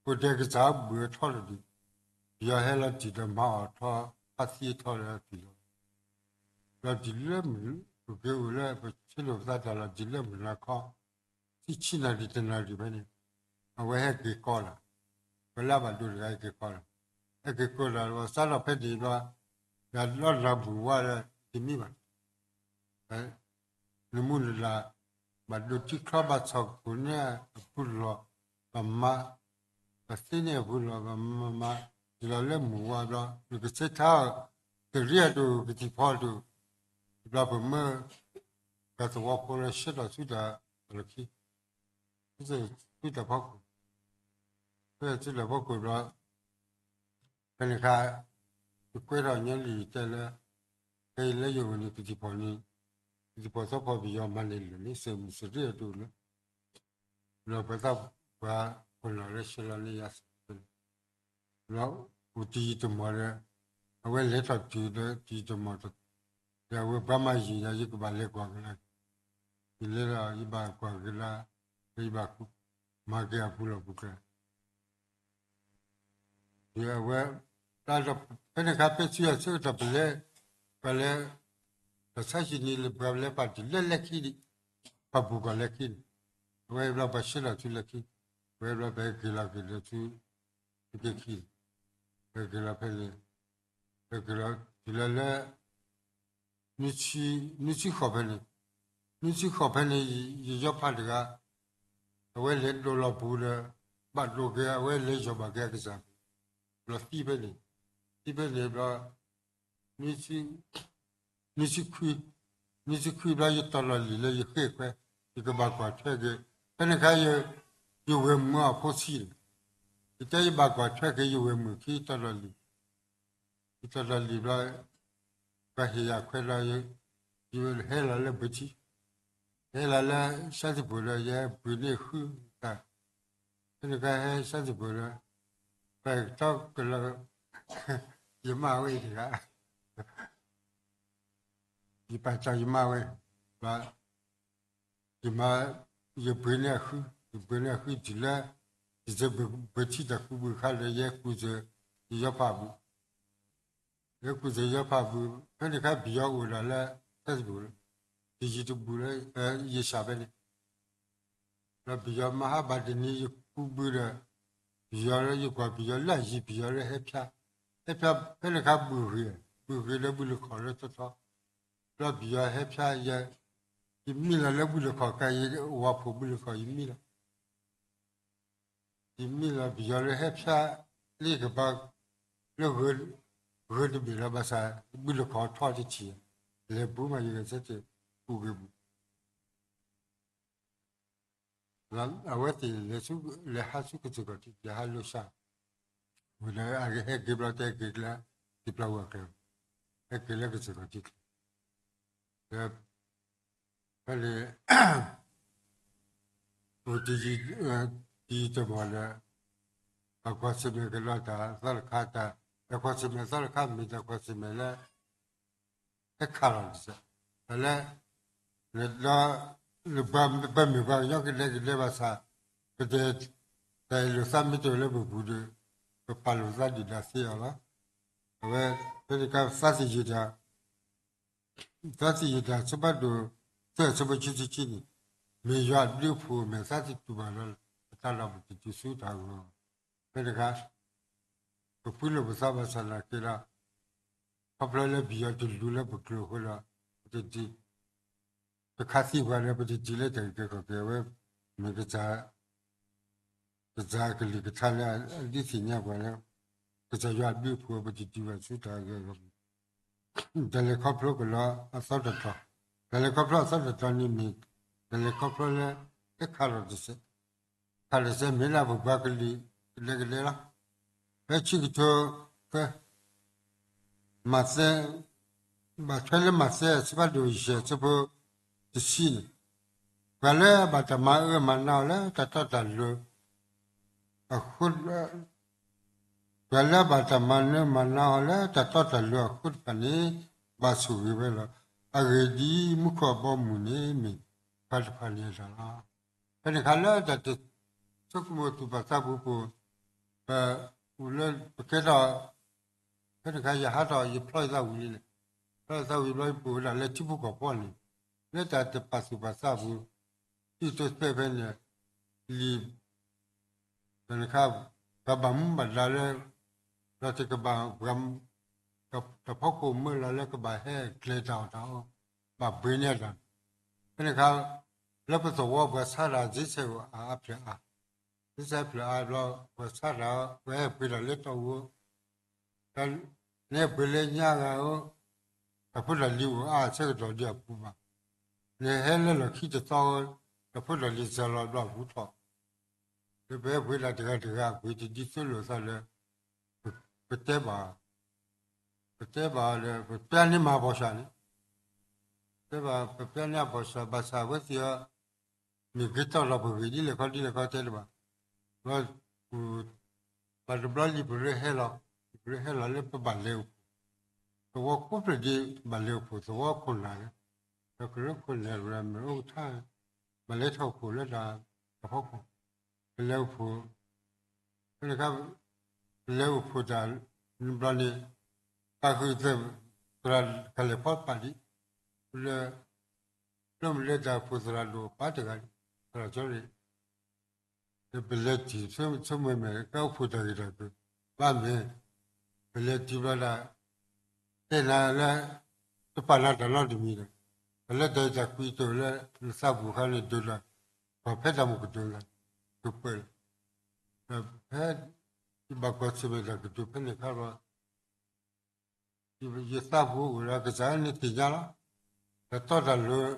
ဖိဒဲကစၢ်ဘုးအထီတဒု, ပယီၤဟဲလီၤတံၢ်ဒီးမၤအီၤထီ, ခးသံအထီဒီးသွံၣ်လီၤ, ဒီးတုၤလၢမုၢ်, ပက့ၤအိၣ်လၢပဆ့လိာ်ပသးတၢ်လီၤတုၤလၢမုၢ်နၤခီ, ဆံဆံနၣ်ရံၣ်တနၣ်ရံၣ်ဖဲန့ၣ်, အဝဲဟဲက့ၤကီလီၤ, ပှၤလၢအဘၣ်ဒိတဂၤဟဲက့ၤကီလီၤ, ဟဲက့ၤကီဒီး စးထီၣ်ဖဲန့ၣ်ဘျီ, ဒီးလီၤနၢ်ဘူၣ်ဝါဒီးတမံၤဘၣ် နမူနဒါ, ဘၣ်ဒိထံချီဘၣ်ဆီၣ်ခိၣ်န့ၣ်အပူၤလီၢ်, ဘၣ်မၤ, ဘၣ်သ့န့ၢ်အပူၤလီၢ် ဘၣ်မၤမၤ, တုၤလီၤလၢမုၢ်ဝါဘျီ နကဆဲးထါ, တရံးအဒိၣ်ကသံၣ်ဖီတအိၣ်, ဘျီပမၢ, ပှၤသဝီဖိလၢဆှၢထီၣ်ဆူတၢ်လီၢ်ခံ, ဆှၢထီၣ်ဆူတၢ်ဖီခိၣ်, ဆှၢထီၣ်ဆူတၢ်ဖီခိၣ်ဘျီ ဖဲန့ၣ်အခါ, ယကွဲးထီၣ်ညီလံာ်တဲလၢ ဖဲအံၤလၢယအိၣ်န့ၣ် ကသံၣ်ဖီၣ်န့ၣ် ကသံၣ်ဖီၣ်သီဖီၣ်ပယီၤမၤန့ၢ်လၢာ်န့ၣ် စဲးမုၢ်စဲးရ့ၣ်အဒိၣ်လၢ ဒီးပသးပှၢ်ပလီၢ်လၢဆဲးလီၤန့ၢ်ယၤစ့ၢ်ကီးန့ၣ် ဒီးအိၣ်တယံာ်တမီၢ်ဒီး အဝဲလဲၤထီၣ်တုၤဒီးတယံာ်တမီၢ် ဒီးအဝဲပှၤမၤယံာ်ယၤ ယကဘၣ်လဲၤကွၢ်က့ၤလၢ ယလဲၤဒီးယဘၣ်ကွၢ်က့ၤလၢ ယဘၣ်မၤက့ၤအပူၤလီၢ်ပူၤကျဲ ဒီးအဝဲ ဖဲန့ၣ်အခါ ဖဲဆူယၤဆၢကတီၢ်ပလဲၤ ပှၤလဲၤ တၢ်ဆါဟံၣ်န့ၣ် ပှၤလဲၤပာ်တ့ၢ်လၢလၢခံန့ၣ် ပှၤပူၤကွံာ်လၢခံန့ၣ် အဝဲဘျီပှၤဆှၢလီၤဆူလၢခံ အဝဲဘျီပဟဲက့ၤလီၤက့ၤဒီးဆူ သုးက့ခံန့ၣ် ပဟဲက့ၤလီၤဖဲန့ၣ် ပဟဲက့ၤလီၤတုၤလၢလၢ နွံဆံဃိးဖဲန့ၣ်, နွံဆံဃိးဖဲန့ၣ် ယယီဖးတဂၤ အဝဲလဲၤဒိးလီၤပူၤဒီး ဘၣ်ဒိးက့ၤ အဝဲလဲၤယီၢ်ဘၣ်က့ၤအကစၢ် ဘျီသံဖဲန့ၣ်, သံဖဲန့ၣ်ဘျီ နွံဆံခွံ, နွံဆံခွံဘျီ ယတီၢ်လီၤလံာ်လၢယဃ့ၢ်ခွဲး, ယကဘၣ်ကွၢ်ထွဲက့ၤ, ဖဲန့ၣ်အခါ ယဝဲၢ်မုာ်အဖိဆံးန့ၣ်, ယတဲယဘၣ်ကွၢ်ထွဲက့ၤ ယဝဲၢ်မုာ်ခံတီၢ်လီၤလံာ် ယတီၢ်လီၤလံာ်ဘျီ, ပှၤဟ့ၣ်ယၤခွဲးဒီး ယဟဲလီၤလၢဘၢထံ, ဟဲလီၤလၢ ရှဲသပူၤဒီး ယဟဲပှ့ၤန့ၢ်ဃုတၢ်, ဖဲန့ၣ်အခါဟဲရှဲသပူၤဒီး ပာ်ကတီကလီၤ, ယမါဝဲအံၤတဂၤ ယပာ်ကတီယမါဝဲ, ဘျီ ယမါ, ယပှ့ၤန့ၢ်အဃု, ယပှ့ၤန့ၢ်အဃုတုၤလၢ ယဘၢထံတၢ်ဃူဘုခါဒီး ယဟဲကူၣ်စၢၤ ယယီဖးဘု, ယဟဲကူၣ်စၢၤယီဖးဘု, ဖဲန့ၣ်အခါပယီၤအိၣ်ဒၣ်လၢ ရှဲသပူၤ, တယံာ်တဘူးလၢ ယစၢ်ဖဲန့ၣ် ဒီးပယီၤမၤဟးဘၣ်တနံၤ ယကူးဘုဒီး ပယီၤလၢယကွၢ်ပယီၤလၢအယံၤ ပယီၤလၢဟဲဖျါ, ဟဲဖျါ ဖဲန့ၣ်အခါဘုၣ်ဂ့ၤ, ဘုၣ်ဂ့ၤဒီးဘုၣ်လၢခီၣ်လၢထီထီ, ဘျီပယီၤဟဲဖျါ ယမံလီၤလၢဘုၣ်လၢခီၣ်ကါ ယဝၤဖိးဘုၣ်လၢခီၣ် ယမံလီၤ ယမံလီၤ ပယီၤလၢဟဲဖျါလၢကဘါ လၢ ဂၢၢ်တဘ့ၣ်လီၤ ဘၣ်ဆၣ် ဘုၣ်လၢခီၣ်ထီတထံၣ်, လဲၤပူၤမး ယဂဲၤဆၢထၢၣ် ပူၤဂ့ၤပူၤ အဝဲသ့ၣ်လဲၤဆူ လဲၤဟးဆူကစၢၢ်ခီၣ်ထံး လဲၤဟးလိာ်စှၤ, ဝံၤဒီးအဟဲက့ၤဘျီ တဟဲက့ၤကျဲ တပျၢ်ဝဲအကျဲ, ဟဲက့ၤလၢကစၢၢ်ခီၣ်ထံးကျဲ, ဒီး ဖဲန့ၣ် အိၣ်တယံာ် တယံာ်တမီၢ်ဒီး တၢ်ကွၢ်ဆၢၣ်မဲာ်ကလီၤတၢ်သီတခါ, တၢ်ကွၢ်ဆၢၣ်မဲာ်သီတခါ မ့ၢ်တၢ်ကွၢ်ဆၢၣ်မဲာ်လၢ ဟဲခးလီၤတစဲး, တၢ်လၢ ဒီး ပမ့ၢ်ပှၤကညီကဒဲကဒဲဘၣ်ဆၣ် ပတ တၢ်အ့ၣ်လိာ်သးမ့ၢ်တအိၣ်လၢပပူၤဒီး ပပာ်လိာ်သးဒုၣ်ဒါသ့အီၤလီၤ. အဝဲ ဖဲန့ၣ်အခါ သးသယုၢ်တၢ် သးသယုၢ်တၢ် အဆၢဖးဒိၣ်သၢ အဆၢဖိခံဆံခံန့ၣ်, မ့ၢ်ယွၤအဘျုးအဖှိၣ် မ့ၢ်သးသတူၢ်ဘၣ်လီၤ ပတၢ်လီၢ်ပတတုၤဆူတၢ်ဂီၤ, ဖဲန့ၣ်အခါ ပပှံလိာ်ပသးဘၣ်ဆၣ်နာ်က့ဒီး ခီဖျိလၢပယီၤတလူၤလၢပကျိာ်အဃိဒီး ပတဒ် ပခးသံပှၤဒီး ပတဒ်လၢတၢ်အုၣ်က့ၤခီၣ်က့ၤ အဝဲ မ့ၢ်ကစၢ် ကစၢ်ကလုၢ်ကထါလၢအဒုးသ့ၣ်ညါပှၤလၢ ကစၢ်ယွၤအဘျုးအဖှိၣ် ပတတုၤဘၣ်ဆူတၢ်အဂီၢ်အဂီၢ် တၢ်လဲၤခီဖျိကလီၤအသီတတီၤ, တၢ်လဲၤခီဖျိအသီတတီၤန့ၣ်မ့ၢ် တၢ်လဲၤခီဖျိလၢ ဟဲခးလီၤတစဲး, ခးတစဲးမ့ၢ်လၢပပှၤကလုာ်ကဒဲကဒဲလီၤ. ဖဲခံကထိ ဖဲ မးသဲ ဘၣ်ထွဲလၢမးသဲအဆၢဖးဒိၣ်ယဲၢ် အဆၢဖိတဆံန့ၣ်, ပှၤလၢအဘၣ်တၢ်မၤအၢမၤနးအီၤလၢတၢ်တီတၢ်လိၤ အဃိ ပှၤလၢအဘၣ်တၢ်မၤအၢမၤနးအီၤလၢတၢ်တီတၢ်လိၤအဃိတဖၣ်န့ၣ် ဘၣ်ဆိၣ်ဂ့ၤဝဲလီၤ. အဂ့ၢ်ဒ်အံၤ, မူခိၣ်အဘီအမုၢ်န့ၣ်မ့ၢ်ပှၤတဖၣ်န့ၣ်အတၢ်လီၤ. ဖဲန့ၣ်အခါလၢတၢ်တဆိကမိၣ်သူၣ်ပာ်သးပူၤပူၤ ပအိၣ်လၢပကဲထီၣ် ဖဲန့ၣ်အခါယဟးထီၣ်ယဖျီယသးဝံၤလံန့ၣ်, ဖျီယသးဝံၤဘျီယပအိၣ်ဝဲဒၣ်လၢထံဖိကီၢ်ဖိန့ၣ်, လၢတၢ်တပာ်သူၣ်ပာ်သးပူၤ ဒ်သိးသ့ဖဲန့ၣ် လံာ် ဖဲန့ၣ်အခါ ပှၤဘၣ်မူဘၣ်ဒါလၢ ပှၤတကဘၣ် တၢ်ဖီခိၣ်မၢလီၤလၢကဘၣ်ဟဲကျဲၤတၢ်အီၣ်တၢ်အီ ဘၣ်ပှ့ၤန့ၢ်တၢ်, ဖဲန့ၣ်အခါ လၢပသဝီပှၤဆါတၢ် စ့ဆဲးအိၣ်အါအါဖျၢၣ်အါ, စ့ဆဲးဖျၢၣ်အါဘျီ ပှၤဆါတၢ် ပှၤဟဲပှ့ၤတၢ်လၢတီၢ်အူ နဟဲပှ့ၤလၢညါဂၤဧၢ, တၢ်ဖိတၢ်လံၤအိၣ်အါအဆၢကတီၢ်ဒ်အပူၤဘၣ်, နဟဲလၢလီၢ်ခံတသီဧၢ, တၢ်ဖိတၢ်လံၤစၢၤလီၤဘျီအပူၤထီၣ်, လၢပဟဲပှ့ၤတၢ်တဂၤတဂၤ ပှ့ၤတဒ်သိးလိာ်သးလၢ ပတဲဘၣ် ပတဲဘၣ်အီၤဒီး ပပျၢ်န့ၢ်မၤဘီၣ်စၢ်န့ၣ်, တဲဘၣ် ပပျၢ်န့ၢ်အဘီၣ်စၢ် ဘၣ်ဆၣ်အဝဲသ့ၣ်အီၤ မ့ၢ်ဂ့ၤတီၢ်လီၤပဂ့ၢ်ဒ်လဲၣ်ခီဒ်လဲၣ်ခီတဲတဘၣ်, ဘီ ပှၤတဘျီလံာ်ပရၢဟဲလီၤ, လံာ်ပရၢဟဲလီၤလၢပဘၣ်လဲၤအိၣ်ဖှိၣ်, သဝီကိးဖျၢၣ်ဒ့ ဘၣ်လဲၤအိၣ်ဖှိၣ် သဝီခိၣ်နၢ်လၢ, ဒီးကရၢခိၣ်နၢ်ရၢမ့ၢ်အိၣ်ကထါ, ဘၣ်လဲၤထီၣ်အိၣ်ဖှိၣ်လၢတၢ်အဖီခိၣ်, ပလဲၤအိၣ်ဖှိၣ် ဖဲန့ၣ်အခါ ပလဲၤအိၣ်ဖှိၣ်တၢ် နဘျီန့ၣ် ပာ်ဃုာ်သရၣ် ကလဲၤဖီပာ်ဒံး လၢ လၢမ့ၢ်လၢတၢ်အိၣ်ဖှိၣ်သရၣ်ဒိၣ်ပၢ်တဂၤန့ၣ် သရၣ်ကၠီန့ၣ် ပလဲၤတံၢ်ဆိမိၣ်မဲာ် ကအိၣ်ဖှိၣ်တၢ်ဂ့ၢ်တၢ်ကျိၤ ဘၣ်မ့ၢ် ပလဲၤတံၢ်ဘျီဒၣ် တဲနၤလၢ တပာ်နၤတၢ်နီတမံၤဒီး ပလဲၤတၢ်တၢ်ကွံာ်တအိၣ်လၢ နသးပူၤအခါန့ၣ် ဒိၣ်ဒီး ပှၤဖဲတၢ်မုၢ်ကတိၤလၢ ကပၢၢ်လီၤ ဒီးဖဲ ယဘၣ်ကွၢ်ဆၢၣ်မဲာ်တၢ်ကတိၤဖဲန့ၣ်အခါဒီး ယသးပူၤအိၣ်ဒီးကစၢ်န့ၣ်သ့ၣ်ညါလီၤ. တၢ်တီတၢ်လိၤ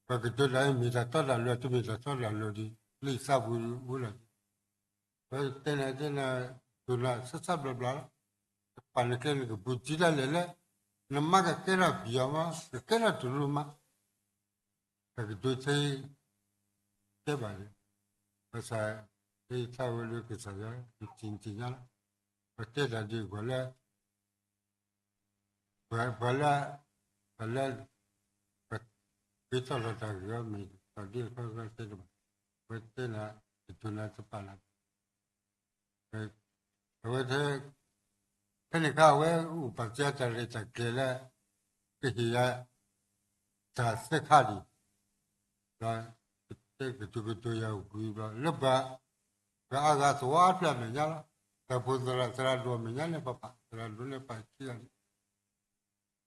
ပှၤကတိၤတၢ်အံၤမ့ၢ်တၢ်တီတၢ်လိၤ တမ့ၢ်တၢ်တီတၢ်လိၤဒီး လၢယသးပူၤအိၣ်လီၤ. ပတဲနၤတဲနၤ တိၢ်နၤဆၢဆၢဘျီဘျီလီၤ. တပာ်နကျဲနကပူၤ တုၤဒၣ်လဲာ်လၢ နမါကကဲထီၣ်ပယီၤမး ကကဲထီၣ်တရူးမး တၢ်ကတိၤထဲ တဲဘၣ်န့ၣ် ဘၣ်ဆၣ် လၢယသးဝဲလၢကစၢ်ယွၤ ယထံၣ်သ့ၣ်ညါလီၤ. ပတဲတၢ်ဒ်အံၤ ပှၤလၢ ပှၤလၢ ပှၤလၢ ပဂ့ၤထီၣ်လီၤတၢ်ဂ့ၢ်အီၤမ့ၢ် တၢ်ဒ်အခီခီတဲတဘၣ် ပတဲနၤ ကတိၤနၤတပာ်နၤ အဝဲ ဖဲန့ၣ်အခါ အဝဲအိၣ်ပာ်စၢၤတၢ်ရဲၣ်တၢ်ကျဲၤလၢ ကဟ့ၣ်ယၤ တၢ်သၢခါဒံး ဒီး ကတဲကတိၤကတိၤယၤဝံၤဘျီ လၢပှၤ ပှၤအါဂၤသဝီအါဖျၢၣ်အမဲာ်ညါလီၤ. တၢ်အိၣ်ဖှိၣ်သရၣ် သရၣ်ဒိၣ်အမဲာ်ညါန့ၣ် ပပာ် သရၣ်ဒိၣ်န့ၣ်ပာ်ခံဂၤန့ၣ်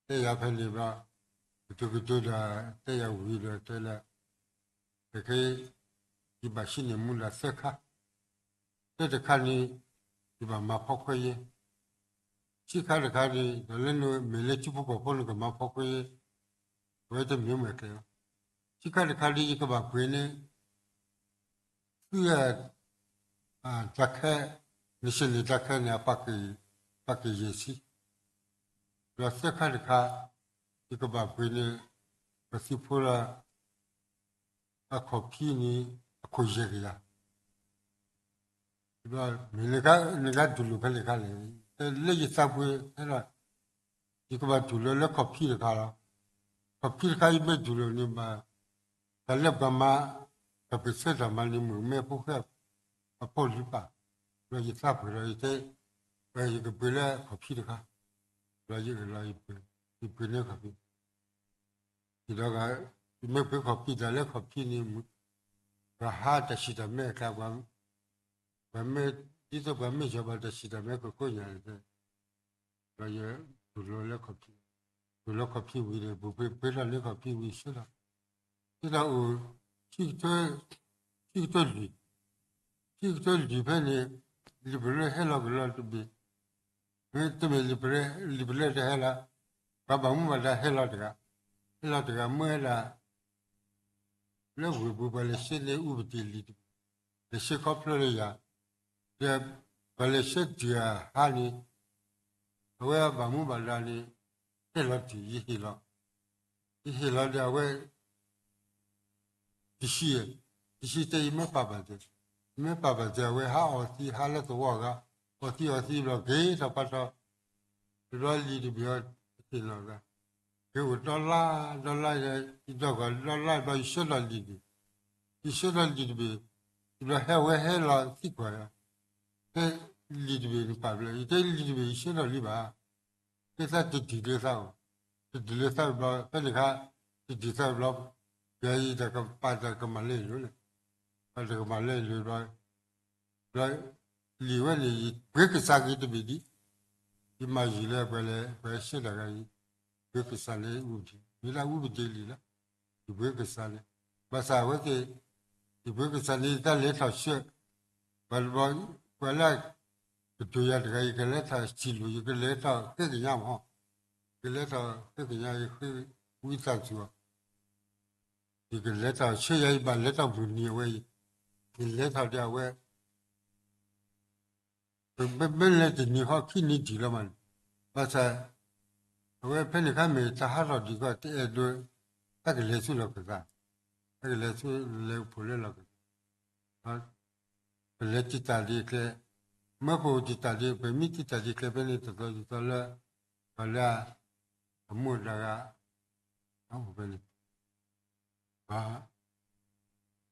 တဲယၤဖဲန့ၣ်ဘျီ ကတိၤကတိၤဒီး တဲယၤဝံၤဒီးတဲလၢ ခဲ ယဘၣ်ဟံးန့ၢ်မူဒါသၢခါ တၢတခါန့ၣ် ယဘၣ်မၤဖီခွဲယဲၢ်, ခံခါတခါန့ၣ် ဒီးလၢနမ့ၢ်လၢထံဖိကီၢ်ဖိနကမၤဖီခွဲယဲၢ်, အဝဲတမ့ၢ်မ့ၢ်ကျဲလီၤ. ခံခါတခါဒ်ယကဘၣ်ပှ့ၤန့ၣ် သုဝဲ တၢ်ခဲ နဆ့ၣ်န့ၣ်တၢ်ခဲန့ၣ် အပာ်က့ၤယဲၢ်ဆံ, ဒီးသၢခါတခါ ယကဘၣ်ပှ့ၤန့ၣ် ပသုးဖိလၢ အခီၣ်ဖံးန့ၣ် အခိၣ်ယဲၢ်ကယၤ မ့ၢ်နကတူၢ်လိာ်ဖဲန့ၣ်ခါလဲၣ်, လၢယသးပူၤဟဲဒီး ယကဘၣ်တူၢ်လိာ်လၢခီၣ်ဖံးတခါလီၤ. ခီၣ်ဖံးတခါယမ့ၢ်တူၢ်လိာ်န့ၣ်ဘၣ်, တၢ်လၢပှၤမၤ တၢ်ပၢၢ်ဆၢတၢ်မၤန့ၣ် မုၣ်ကမဲဖိဃဲ အဖိလံၤပာ်, ဒီးယသးပှဲၤဒီးယတဲ ယကပှ့ၤလၢခီၣ်ဖံးတခါ, ဒီးယအၢၣ်လီၤ ယပှ့ၤန့ၢ်ခီၣ်ဖံး ဒီး ယမ့ၢ်ပှ့ၤခီၣ်ဖံးတၢ်လၢခီၣ်ဖံးန့ၣ် ပှၤဟးတၢ်ဆံၣ်တၢ်မဲအကျါ ပှၤမ့ၢ် ဒ်သိးပှၤမ့ၢ်ယီၤဘၣ်တၢ်ဆံၣ်တၢ်မဲကကိးညါန့ၣ် ဒီးယတူၢ်လိာ်လၢခီၣ်ဖံး, တူၢ်လိာ်ခီၣ်ဖံးဝံၤဒီး ပှ့ၤပှ့ၤထီၣ်န့ၢ်ခီၣ်ဖံးဝံၤဆၢဒီး, ဆၢဒီးအိၣ် ခံကထိ ခံကထိလွံၢ်, ခံကထိလွံၢ်ဖဲန့ၣ် လံာ်ပရၢဟဲလီၤကလီတဘ့ၣ်, မ့တမ့ၢ် လံာ်ပရၢတဟဲလီၤ, ပှၤဘၣ်မူဘၣ်ဒါဟဲလီၤတဂၤ, ဟဲလီၤတဂၤမ့ၢ်ဝဲဒၣ် လၢဝ့ၢ်ပူၤပှၤလဲၤဆှၢန့ၢ်အူပတ့ၢ်လံာ်တဘ့ၣ်, လဲၤဆှၢခီဖျိလၢယၤ, ဒီးပှၤလဲၤဆှၢတုၤအဟါန့ၣ်, အဝဲဘၣ်မူဘၣ်ဒါန့ၣ် ဟဲလီၤတုၤ ယဟ့ၣ်လီၤ, ယဟ့ၣ်လီၤဒီးအဝဲ တဆံ, တဆံတဲ ယမ့ၢ်ပာ်ဘၣ်စၢၤ, ယမ့ၢ်ပာ်ဘၣ်စၢၤ အဝဲဟးအီၣ်သံ ဟးလၢသဝီအဂၤ, အီၣ်သံအီၣ်သံဘျီ က့ၤထီၣ်ပာ်ထီၣ်, တဘျီလံာ်တဘ့ၣ်အီၤ တသ့ၣ်နီၣ်ဘၣ်, က့ၤအိၣ်ဒီလါ ဒီလါ, ယဒီဂီၢ်ဒီလါဘျီ ယဆှၢထီၣ်လံာ်တဘ့ၣ်, ယဆှၢထီၣ်လံာ်တဘ့ၣ်, ယဘျီဟဲဝဲဟဲလီၤသံကွၢ်ယၤ, တဲလံာ်တဘ့ၣ်နပာ်ဘျီ, ယတဲလံာ်တဘ့ၣ် ယဆှၢထီၣ်လံာ်ဘၣ် တဲသးတတုၤလၢသးအိၣ်, တတုၤလၢသးဘျီ ဖဲန့ၣ်အခါ တတုၤသးဘျီ, ယတၢ်ကပာ်တၢ်ကမၣ်လၢယလိၤန့ၣ်, ပာ်တၢ်ကမၣ်လၢယလိၤဘျီ, ဘျီ လံာ်ဝဲန့ၣ် ယပှ့ၤကစၢ်က့ၤတဘ့ၣ်ဒံး, ယမၤယံာ်လၢပှၤလဲၤ ပှၤဆှၢတၢ်ဂၤအံၤ, ပှ့ၤကစၢ်လၢအူပတ့ၢ်, မ့ၢ်လၢအူပတ့ၢ်လံာ်လီၤ, ယပှ့ၤကစၢ်န့ၣ်, ဘၣ်ဆၣ်အဝဲသ့ၣ်, ယပှ့ၤကစၢ်န့ၣ် ယတၢ်လဲၤထီၣ်ဆှၢ ပှၤတဘျီ, ပှၤလၢ ကတိၤယၤတဂၤ ယကလဲၤထီၣ်ထံၣ်လိာ် ယကလဲၤထီၣ်ဃ့ကညးမး, ယကလဲၤထီၣ်ဃ့ကညး ယဃ့ဝံသးစူၤအီၤ, ယကလဲၤထီၣ်ဆှၢယၤ ယဘၣ်လဲၤထီၣ်မုၢ်နံၤအဝဲအံၤ, ယလဲၤထီၣ်ဒီးအဝဲ ပမ့ၢ်လဲၤတနံၤဃီ ခံနံၤတုၤလီၤမးန့ၣ်, ဘၣ်ဆၣ် အဝဲဖဲန့ၣ်အခါမ့ၢ်တၢ်ဟးထီၣ်ဒံးကီၢ် တအဲၣ်ဒိး တၢ်ကလဲၤဆူလီၢ်ကသး, တၢ်ကလဲၤဆူလဲၤအိၣ်ဖှိၣ်လၢလီၢ်ကသး, ပလဲၤတံာ်တာ်ဒံးအကျဲ, မၢပအိၣ်တံာ်တာ်ဒံး ပမ့ၢ်တံာ်တာ်ဒံးအကျဲဖဲန့ၣ် တသီယသီလၢ ပှၤလၢ အမိၢ်တဂၤ အအိၣ်ဖဲန့ၣ်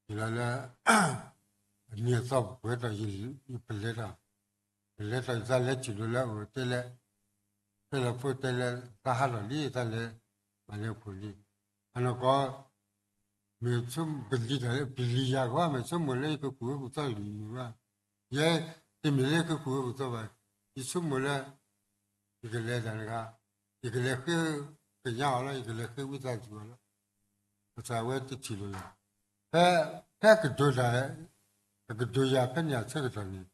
ယလီၤလၢ အနံၤအသီပှဲၤထီၣ် ပလဲၤထီၣ်, ပလဲၤထီၣ် ယသးလဲၤထံၣ်လိာ်လၢအအိၣ်တဲလၢ တဲလီၤဖိတဲလၢ သးဟးထီၣ်လံ သးလဲၤ မၤလဲၤအိၣ်ဖှိၣ်လံ, အနီၢ်ကီၢ် မ့ၢ်ဆိပလံၤတၢ်လၢ ပလံၤယၤဂီၢ် မ့ၢ်ဆိကမိၣ်လၢယကကူၣ်ဝဲကူၣ်သီလံၤမုၢ်ဘၣ်, ယဲတမ့ၢ်လၢယကကူၣ်ဝဲကူၣ်သီဘၣ်, ယဆိကမိၣ်လၢ ယကလဲၤတၢ်တဂၤ, ယကလဲၤဃ့ကညးအီၤလီၤ, ယကလဲၤဃ့ဝံသးစူၤအီၤလီၤ, ဘၣ်ဆၣ်အဝဲတထံၣ်လိာ်ယၤ, ဖဲ ဖဲကဒိးတၢ် အကဒိးယၤဖဲန့ၣ်အဆၢကတီၢ်န့ၣ်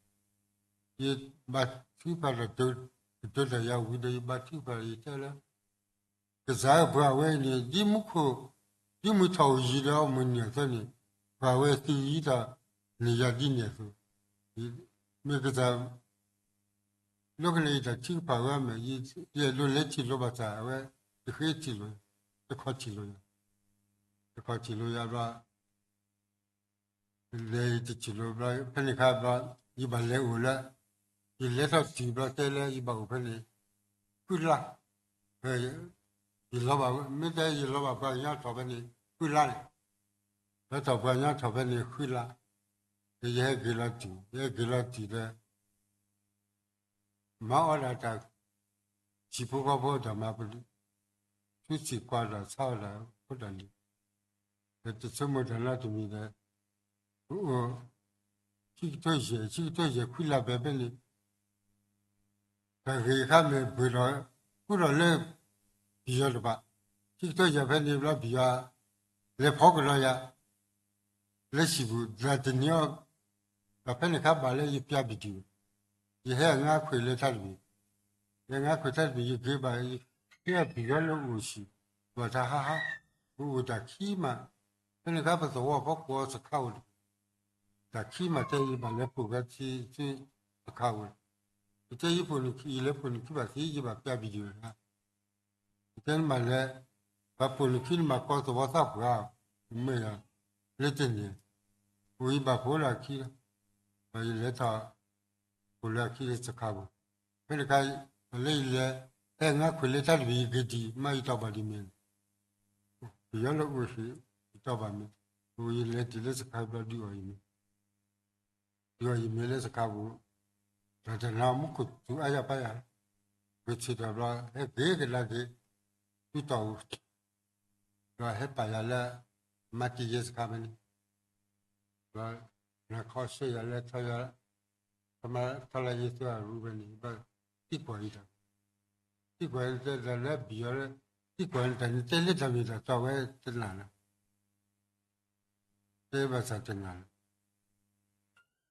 ယဘါထုကဖၣ်ဒီး ကဒိးတၢ်ယၤဝံၤဒီး ယဘါထုကဖၣ်ဒီးယတဲလၢ ကစၢ်ဧၢ ပှၤဝဲအံၤန့ၣ် ဒ်မူခိၣ် ဒ်မုၢ်ထီၣ်အိၣ်ယံၤဒီးမုၢ်နုာ်အသိးန့ၣ် ပှၤဝဲသံယံၤဒီး န့ၢ်ယၤဒ်န့ၣ်အသိး, မ့ၢ်ကစၢ် လီၢ်ကလဲၤ ယတၢ်ထုကဖၣ်ဝဲမ့ၢ် ယအဲၣ်ဒိးလဲၤထံၣ်လိာ်ဘၣ်ဆၣ် အဝဲ ယဃ့ထံၣ်လိာ်, တခီထံၣ်လိာ်ယၤ, တခီထံၣ်လိာ်ယၤဘျီ လဲၤတထံၣ်လိာ်ဘျီ ဖဲန့ၣ်အခါဘျီ ယဘၣ်လဲၤအိၣ်လၢ ယလဲၤထီၣ်တထံၣ်ဘျီတဲလၢယဘၣ်အိၣ်ဖဲန့ၣ် ဃုလါ, ယလီၤဘၣ် မ့ၢ်တဲယလီၤဘၣ်ပှၤကညီထီၣ်ဖဲန့ၣ် ဃုလါန့ၣ်, လီၤထီၣ်ပှၤကညီထီၣ်ဖဲန့ၣ်ဃုလါ, ဒီးယဟဲက့ၤလီၤတံၢ် ယဟဲက့ၤလီၤတံၢ်ဒီး မၤအီၣ်ဒၣ်တၢ် ထံဖိကီၢ်ဖိတၢ်မၤပဒုး, ထူစံၣ်ကွၢ်တၢ်ဆါအီၣ်တၢ်ဖိတၢ်လံၤ, ဒီးတဆိကမိၣ်တၢ်နီတမံၤဒီး ပအိၣ် ခံကထိယဲၢ် ခံကထိယဲၢ်ခွံလါဘဲဘဲန့ၣ် တၢ်ဂ့ၢ်အခါမ့ၢ်ပှ့ၤဒီး ကူၣ်ထီၣ်လၢ ပယီၤတဖၣ်, ခံကထိယဲၢ်ဖဲန့ၣ်ဘျီပယီၤ လဲၤဖီကဒီးယၤ လၢဟံၣ်ပူၤ တၢ်တနံၤအီၤ ဒီးဖဲန့ၣ်အခါဘၣ်လၢယပျၢ်ပဒံၣ်, ယဟဲအငါခွဲးလၢတၢ်တဘ့ၣ်, ယဟဲငါခွဲးတၢ်တဘ့ၣ် ယက့ၤဘၣ် ယဟဲပယီၤလၢအိၣ်ဟံၣ်, ဘၣ်တၢ်ဟါဟါ, ပအိၣ်တၢ်ခံမး, ဖဲန့ၣ်အခါပသဝီဖီခိၣ်စခါအိၣ်တဘ့ၣ်, တၢ်ခံမးတဲယဘၣ်လဲၤပိာ်ကၤဆံဆံစခါဝဲ, ယတဲယပိာ်နုၢ်ခံ ယလဲၤပိာ်နုၢ်ခံဘၣ်သ့ ယဘၣ်ပျၢ်ပဒံၣ်ဝဲဒၣ် ယတဲနမၤလဲၣ်, ပှၤပိာ်နုၢ်ခံနမၤကီသဝီသၣ်ပှၢ်, မ့ၢ်ယၤ, လၢတန့ၣ်, အိၣ်ယဘၣ်ဖိလၢအခံလီၤ, ဒီးယလဲၤထီၣ်, အိၣ်လၢအခံလၢစခါပူၤ, ဖဲန့ၣ်အခါ, လၢယလဲၤ, ဟဲငါခွဲးလၢတၢ်တဘ့ၣ်ယက့ၤဒံး မ့ၢ်ယတီၢ်ဘၣ်ဒံးမ့ၢ်, ပယီၤလၢအိၣ်ဟံၣ်, ယတီၢ်ဘၣ်မ့ၢ်, အိၣ်ယလဲၤတုၤလၢစခါဘျီဒုးအီၣ်ယမ့ၢ် ယွၤယမ့ၢ်လၢစခါပူၤ, တၢ်တနၤမူခိၣ်သူအါယၤပၢ်ယၤ, ဂဲၤဆၢထၢၣ်ဘျီ ဟဲက့ၤကဒါက့ၤ, သူတီၢ်အူ, ဘျီဟဲပာ်ယၤလၢ မၤတံၢ်ယဲၢ်စခါဖဲန့ၣ်, ဘျီ နခီဆၢယၤလၢထီယၤ, ထီလၢယဲၢ်သၢအရူဖဲန့ၣ်, ဘျီ သံကွၢ်အံၤတၢ်, သံကွၢ်အံၤတဲတၢ်လၢပယီၤလၢ, သံကွၢ်အံၤတၢ်န့ၣ်တဲလၢတၢ်မ့ၢ်တၢ်တီဝဲတနၤလၢ တဲဘၣ်ဆၣ်တနၤလၢ,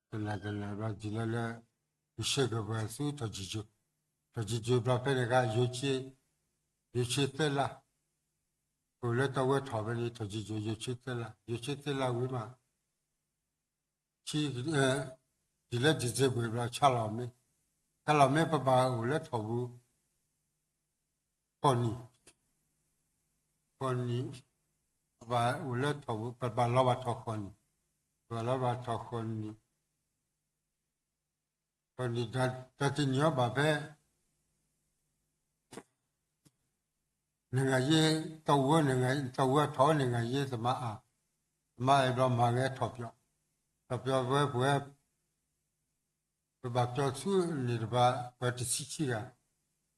တနၤတနၤဘျီဒ်လဲၣ်လၢ, ယဆှၢက့ၤပှၤဆူထီၣ်ကၠံၣ်ကၠိ, ထီၣ်ကၠံၣ်ကၠိဘျီဖဲန့ၣ်အခါ ယိၤ, ယိၤဆ့သၢလါ, အိၣ်လၢတၢ်ဝဲထီၣ်ဖဲန့ၣ် ထီၣ်ကၠံၣ်ကၠိ ယိၤဆ့သၢလါ, ယိၤဆ့သၢလါဝံၤမး ဆံ, တုၤလၢဒံၣ်စ့ဘၢၣ်ဘျီ ဆါလီၤမ့ၢ်, ဆါလီၤမ့ၢ် ပဘၣ်အိၣ်လၢထီၣ်ပူၤ ဃိးနံၣ်, ဃိးနံၣ်, ပဘၣ်အိၣ်လၢထီၣ်ပူၤ ပဘၣ်လီၤဘၣ်ထီၣ်ဃိးနံၣ်, ပဘၣ်လီၤဘၣ်ထီၣ်ဃိးနံၣ်, ဃိးနံၣ် တၢ်တနံၤအီၤဘၣ်ဖဲ နဂၤယ့ တီၢ်ဝဲ, တီၢ်ဝဲထီၣ်နဂၤယ့သမါအါ, သမါအါဘျီမၤဂဲၤထီၣ်ပၠီ, ထီၣ်ပၠီဝဲပဝဲ, ပဘၣ်ပၠီဆူန့ၣ်တဘၣ် ပှၤတဆံခံဂၤ,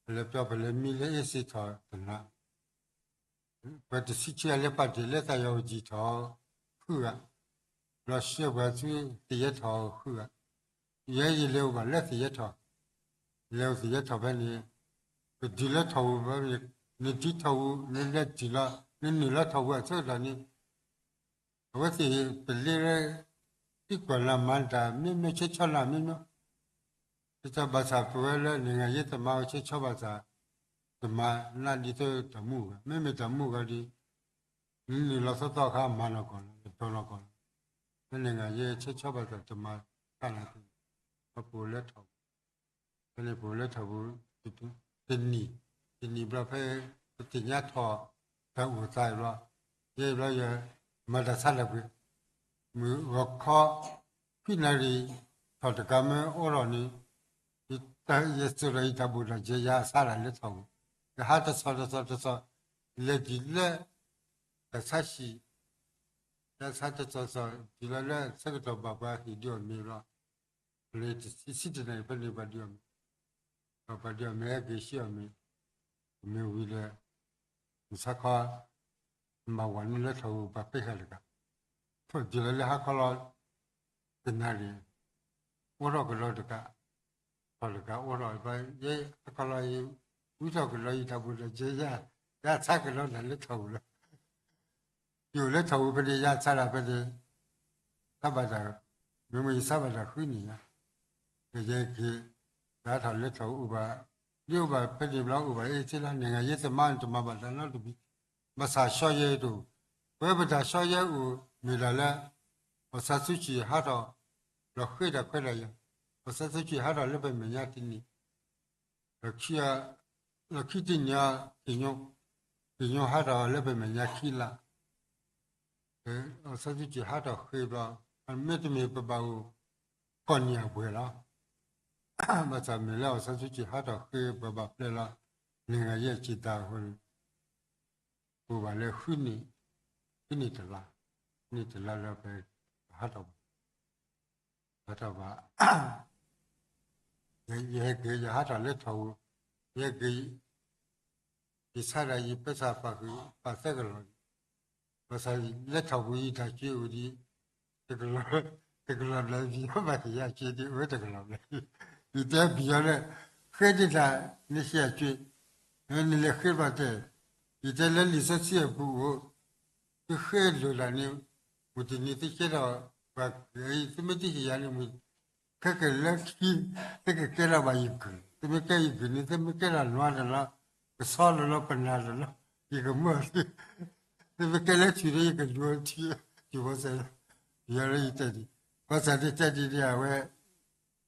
ပလဲၤပၠီပလဲၤမံလၢအ့စ့ထီၣ်တနၤ, ပှၤတဆံခံဂၤလၢပာ်တ့ၢ်လၢသးယီၤအူကၠံၣ်ထီၣ်, ဃုဂၤ, ဘျီဆှၢပှၤဆူသယဲထီၣ်ဃုဂၤ, ယဲယလဲၤအိၣ်ဘၣ်လၢသယဲထီၣ်, လဲၤအိၣ်သယဲထီၣ်ဖဲန့ၣ်, ပတုၤလၢထီၣ်ပူၤဖဲန့ၣ်, နတုၤထီၣ်ပူၤ နလဲၤတုၤလီၤ နနုာ်လီၤထီၣ်ပူၤအဆၢကတီၢ်န့ၣ်, အဝဲသ့ၣ်ပလ့လၢ သံကွၢ်နၤမၤတၢ်မ့မ့ၢ် ဆဲးဆီနၤမ့မ့ၢ်, ဒ်သိးဘၣ်ဆၣ်ပဝဲလၢနဂၤယ့သမါဝဲ ဆဲးဆီဘၣ်ဆၣ် တမၤနၤဒ်သိးတၢ်မူဂၤ, မ့မ့ၢ်တၢ်မူဂၤဒီး နနုာ်လီၤသီသီခါမၤနီၢ်ကီၢ်လီၤ နတီၤနီၢ်ကီၢ်လီၤ, ဖဲန့ၣ်ဂၤယ့ဆဲးဆီဘၣ်ဆၣ်တမၤတၢ်နၤသ့, ပအိၣ်လၢထီၣ်ပူၤ, ဖဲန့ၣ်ပအိၣ်လၢထီၣ်ပူၤ တနံၤ, တနံၤဘျီဖဲ ပသ့ၣ်ညါထီၣ်တၢ်အိၣ်သးအံၤဘျီ, ယဲအံၤဘျီယ မၤတၢ်ဆါတၢ်ပှ့ၤ, မုၢ်ဂီၤခီ ခွံနၣ်ရံၣ် ထီၣ်တကးမ့ၢ်အိးထီၣ်န့ၣ်, ယစိာ်ထီၣ်ယတၢ်ဘိၣ်တၢ်စဲး ယဟးဆါတၢ်လၢထီၣ်ပူၤ, ယဟးတဆီၣ်တဆီၣ်တဆီၣ်, လဲၤတုၤလၢ တၢ်ဆါဟံၣ်, တၢ်ဆါတဆီၣ်တဆီၣ် တုၤလီၤလၢဆၢကတီၢ်ဘၣ်ပှၤဟ့ၣ်ဒုးအီၣ်မ့ၤဘျီ, လၢတဆံတနၣ်ရံၣ်ဖဲန့ၣ် ပှၤဒုးအီၣ်မ့ၤ, ပှၤဒုးအီၣ်မ့ၤဟဲက့ၤဆံးအီၣ်မ့ၤ, မ့ၢ်ဝံၤဒီး မုၢ်ဆါခီ မၤဝၤန့ၢ်လၢထီၣ်ပူၤ ပှၤပ့ၢ်ဃာ်တဂၤ, ဖဲတုၤလီၤလၢဟါခီလီၤ တနၣ်ရံၣ်, အိးထီၣ်ကဒီးတကး, ထီၣ်တကးအိးထီၣ်ဘျီ ယဲဟါခီလီၤ ဝံထီၣ်ကဒီးယတၢ်ဘိၣ်တၢ်စဲး ယဟးဆါကဒီးတၢ်လၢထီၣ်ပူၤလီၤ. ယအိၣ်လၢထီၣ်ပူၤဖဲန့ၣ် ယဟးဆါတၢ်ဖဲန့ၣ်, ဆါဘၣ်တၢ်, မ့မ့ၢ်ယဆါဘၣ်တၢ်ဃုနံၣ်ညါ, ကယဲၢ်က့ၤ ယဟးထီၣ်လၢထီၣ်ပူၤအိၣ်ဘၣ်, ဒ်အိၣ်ဘၣ်ဖဲန့ၣ်ဘျီ အိၣ်ဘၣ်အ့ၣ်စ့လါ နံၣ်ဂၤယဲၢ်သ့ၣ်မါန့ၣ် တမၤဘၣ်တၢ်နီတမံၤ, ဘၣ်ဆၣ်စီၤယဲၢ်တအိၣ်, ပဝဲပတၢ်စီၤယဲၢ်အိၣ်မ့ၢ်ဒၣ်လၢ အီၣ်ဆၣ်စုစ့ၣ်ဟးထီၣ် လီၤဃ့တၢ်ခွဲးတၢ်ယာ်, အီၣ်ဆၣ်စုစ့ၣ်ဟးထီၣ်လၢပမဲာ်ညါတနံၣ်, လီၢ်ခံတနံၣ်အီၤ ခ့ညိၣ်, ခ့ညိၣ်ဟးထီၣ်လၢပမဲာ်ညါခံလါ, အီၣ်ဆၣ်စုစ့ၣ်ဟးထီၣ်ဃ့ဘျီ, မ့တမ့ၢ်ပဘၣ်အိၣ် ကီၢ်နံၣ်အပှဲၤလီၤ. ဘၣ်ဆၣ်မ့ၢ်လၢအီၣ်ဆၣ်စုစ့ၣ်ဟးထီၣ်ဃ့ပှၤဘၣ်ပျဲလီၤ, နံၣ်ဂၤယဲၢ်ဆံတၢ်အဃိန့ၣ် အိၣ်ဘၣ်လၢ ဃုနံၣ်တလါ, ဃုနံၣ်တလါလၢပဟးထီၣ်ဘၣ်, ဟးထီၣ်ဘၣ်, ယဟဲက့ၤ ယဟးထီၣ်လၢထီၣ်ပူၤ, ယဟဲက့ၤ ယဆါဒၣ်ယပၢဆၣ်ပာ်ဃုာ် ပာ်သၢကလီၢ်, ဘၣ်ဆၣ်လၢထီၣ်ပူၤယတၢ်စ့အိၣ်ဒံး တကလီၢ်, တကလီၢ်ဘျဲၣ် ပယီၤဘၣ်ကယၤစ့ဒံး အိၣ်ဝဲတကလီၢ်ဘျဲၣ်, ယတဲပယီၤလၢ ဃ့ဒံးတၢ် နစ့အစ့, နလဲၤဃ့ဘၣ်တဲ, ယတဲလၢလံာ်စီဆှံအပူၤအိၣ်, သုဃ့လိာ်ဒၣ်န့ၣ်, မုၢ်တနံၤသုကဲထီၣ် ပှၤကဲအံၤ သုမ့ၢ်တဟ့ၣ်ယၤန့ၣ် မုၢ် ခဲကလၢခံ သုကကဲထီၣ်ဘၣ်ယကုၢ်, သုမ့ၢ်ကဲယကုၢ်န့ၣ် သုမ့ၢ်ကဲထီၣ်နွားတလီၢ်, ကဆီတလီၢ် ပနၢ်တလီၢ်, ယကမၢအီၤသု, သုမ့ၢ်ကဲလၢထံးဒီး ယကလူၤအီၤထံး, ယဘီဆၣ်, ပယီၤလၢယတဲဒ်, ဘီဆၣ်ဒ်တဲဒ်န့ၣ် အဝဲ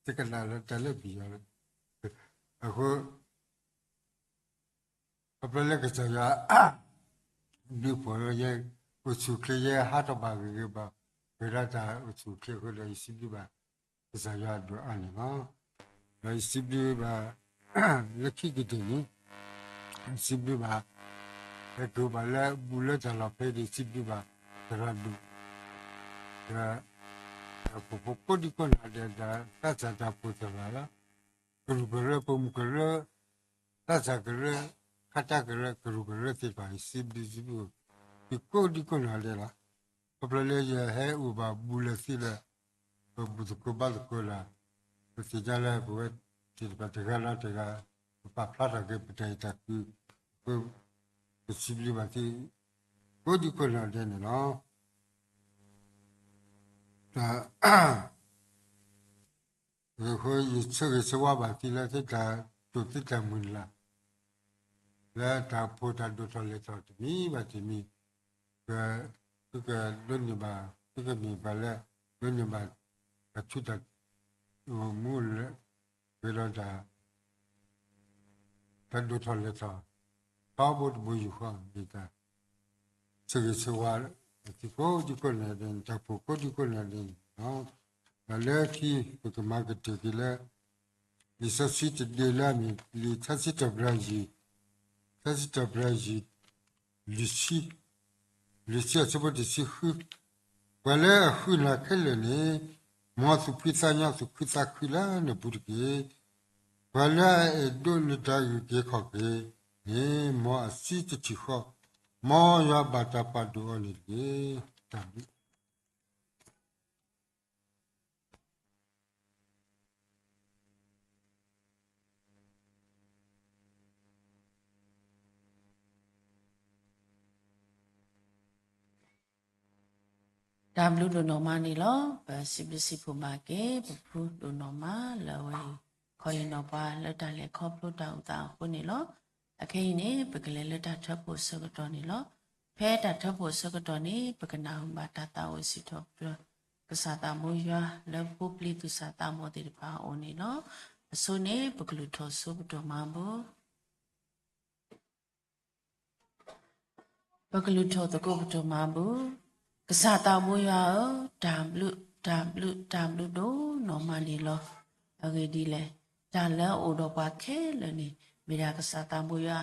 တကနၣ်လၢတၢ်လၢပယီၤလၢ, အဃိ ခီဖျိလၢကစၢ်ယွၤ ဒုးဖှိၣ်လၢယဲ အိၣ်ဆူၣ်အိၣ်ချ့ ယဲဟးထီၣ်ဘၣ်ဂ့ၤဂ့ၤဘၣ်, ပှဲၤဒၣ်တၢ်အိၣ်ဆူၣ်အိၣ်ချ့အဃိဒီး ယစံးဘျုးဘၣ် ကစၢ်ယွၤအဒိၣ်အါန့ၣ်လီၤ. ဒီးယစံးဘျုးဘၣ် လၢခံကတၢၢ်န့ၣ် ယစံးဘျုးဘၣ် ဟဲက့ၤဘၣ်လၢဘူးလၢတၢ်လီၢ်ဖဲန့ၣ် စံးဘျုးဘၣ် သရၣ်ဒိၣ် ဒီး တၢ်အိၣ်ဖှိၣ်ဖိကိးဒံကိးနီၢ်ဒဲး ဒီးသးစၢ်တၢ်အိၣ်ဖှိၣ်သရၣ်လၢ ကရူၢ်ကရၢ ပှၤမုၢ်ကရၢ သးစၢ်ကရၢ ခါတၢ်ကရၢ ကရူၢ်ကရၢသ့ၣ်တဖၣ် ယစံးဘျုးစံးဖှိၣ် သုကိးဒံကိးနီၢ်ဒဲးလီၤ. ခီဖျိလၢယဟဲအိၣ်ဘၣ်ဘူးလၢသုဒီး ပဘူၣ်သကိးဘါသကိးဒီး ပသ့ၣ်ညါလၢပဝဲသ့ၣ်တဖၣ်တဂၤဒီးတဂၤ ပပာ်ဖျါထီၣ်က့ၤပတၢ်အဲၣ်တၢ်ကွံ ပ ပစံးဘျုးဘၣ်သု ကိးဒံကိးနီၢ်ဒဲးန့ၣ်လီၤ. အဃိ ယဆၢဂ့ၤဆၢဝါဘၣ်သုလၢသုတၢ်တိာ်သုတၢ်မုၢ်လၢ် လၢတၢ်အိၣ်ဖှိၣ်တၢ်ဒိၣ်ထီၣ်လဲၢ်ထီၣ်တမံၤဘၣ်တမံၤ သုကဒိးန့ၢ်ဘၣ် သုကမ့ၢ်ပှၤလၢ ဒိးန့ၢ်ဘၣ် တၢ်ထူးတၢ်တီၤမူလၢ ဂ့ၤဒီးတၢ် တၢ်ဒိၣ်ထီၣ်လဲၢ်ထီၣ် ထီဘိတဘိယူၢ်ဃီ မ့ၢ်တၢ် ဆၢဂ့ၤဆၢဝါ သုကိးဒံကိးနီၢ်ဒဲးန့ၣ် တၢ်အိၣ်ဖှိၣ်ကိးဒံကိးနီၢ်ဒဲးန့ၣ်လီၤ. ဒီးလၢခံ ပကမၤကတၢၢ်က့ၤလၢ လံာ်စီဆှံတဒ့လၢအမ့ၢ် လံာ်ထါစံးထီၣ်ပတြၢၤယုၢ် ထါစံးထီၣ်ပတြၢၤယုၢ် လွံၢ်ဆံ လွံၢ်ဆံအဆၢဖိတဆံဃု ပှၤလၢအဃုနၤခဲလၢာ်န့ၣ် မ်သူၣ်ဖှံသးညီသူၣ်ခုသးခုလၢနပူၤတက့ၢ်. ပှၤလၢအအဲၣ်ဒိးနတၢ်အုၣ်က့ၤခီၣ်က့ၤန့ၣ် မ်အစံတထံၣ်ဃီ, မ်ယွၤဘၣ်တၢ်ပာ်ဒိၣ်အီၤန့ၣ်တက့ၢ်. တၢ်ဘျုး တၢ်ဘျုးဒိၣ်နီၢ်မးန့ၣ်လီၤ. ပစံးဘျုးစံးဖှိၣ်ဘၣ်က့ၤ ပဖုဒိၣ်နီၢ်မးလၢအဝဲအံၤ ခီအံၤနီၢ်ပှၤလၢတၢ်လဲၤခီဖျိတၢ်အိၣ်သးအဃိန့ၣ်လီၤ. အခဲအံၤန့ၣ် ပကလဲၤလၢတၢ်ထၢဖှိၣ်အဆၢကတီၢ်န့ၣ်လီၤ. ဖဲတၢ်ထၢဖှိၣ်အဆၢကတီၢ်န့ၣ် ပကနၢ်ဟူဘၣ်တၢ်သးဝံၣ်စံးထီၣ်ပတြၢၤ ကစၢ်သးဘိယွၤလၢပူၤပျံၤသူၣ်စၢ်သးဘီၣ်သ့ၣ်တဖၣ်အအိၣ်န့ၣ်လီၤ. အဆိန့ၣ် ပကလုၢ်ထီၣ်ဆိပတီၢ်မၤဘိ ပကလုၢ်ထီၣ်သကိးပတိၢ်မၤဘူၣ်, ကစၢ်သးဘိယွၤဧၢ, တၢ်ဘျုး, တၢ်ဘျုး, တၢ်ဘျုးဒိၣ်နီၢ်မးန့ၣ်လီၤ. အဂ့ၢ်ဒ်လဲၣ်, တၢ်လၢအအိၣ်ဒီးပှၤခဲလၢာ်န့ၣ် မ့ၢ်ဒၣ်ကစၢ်သးဘိယွၤ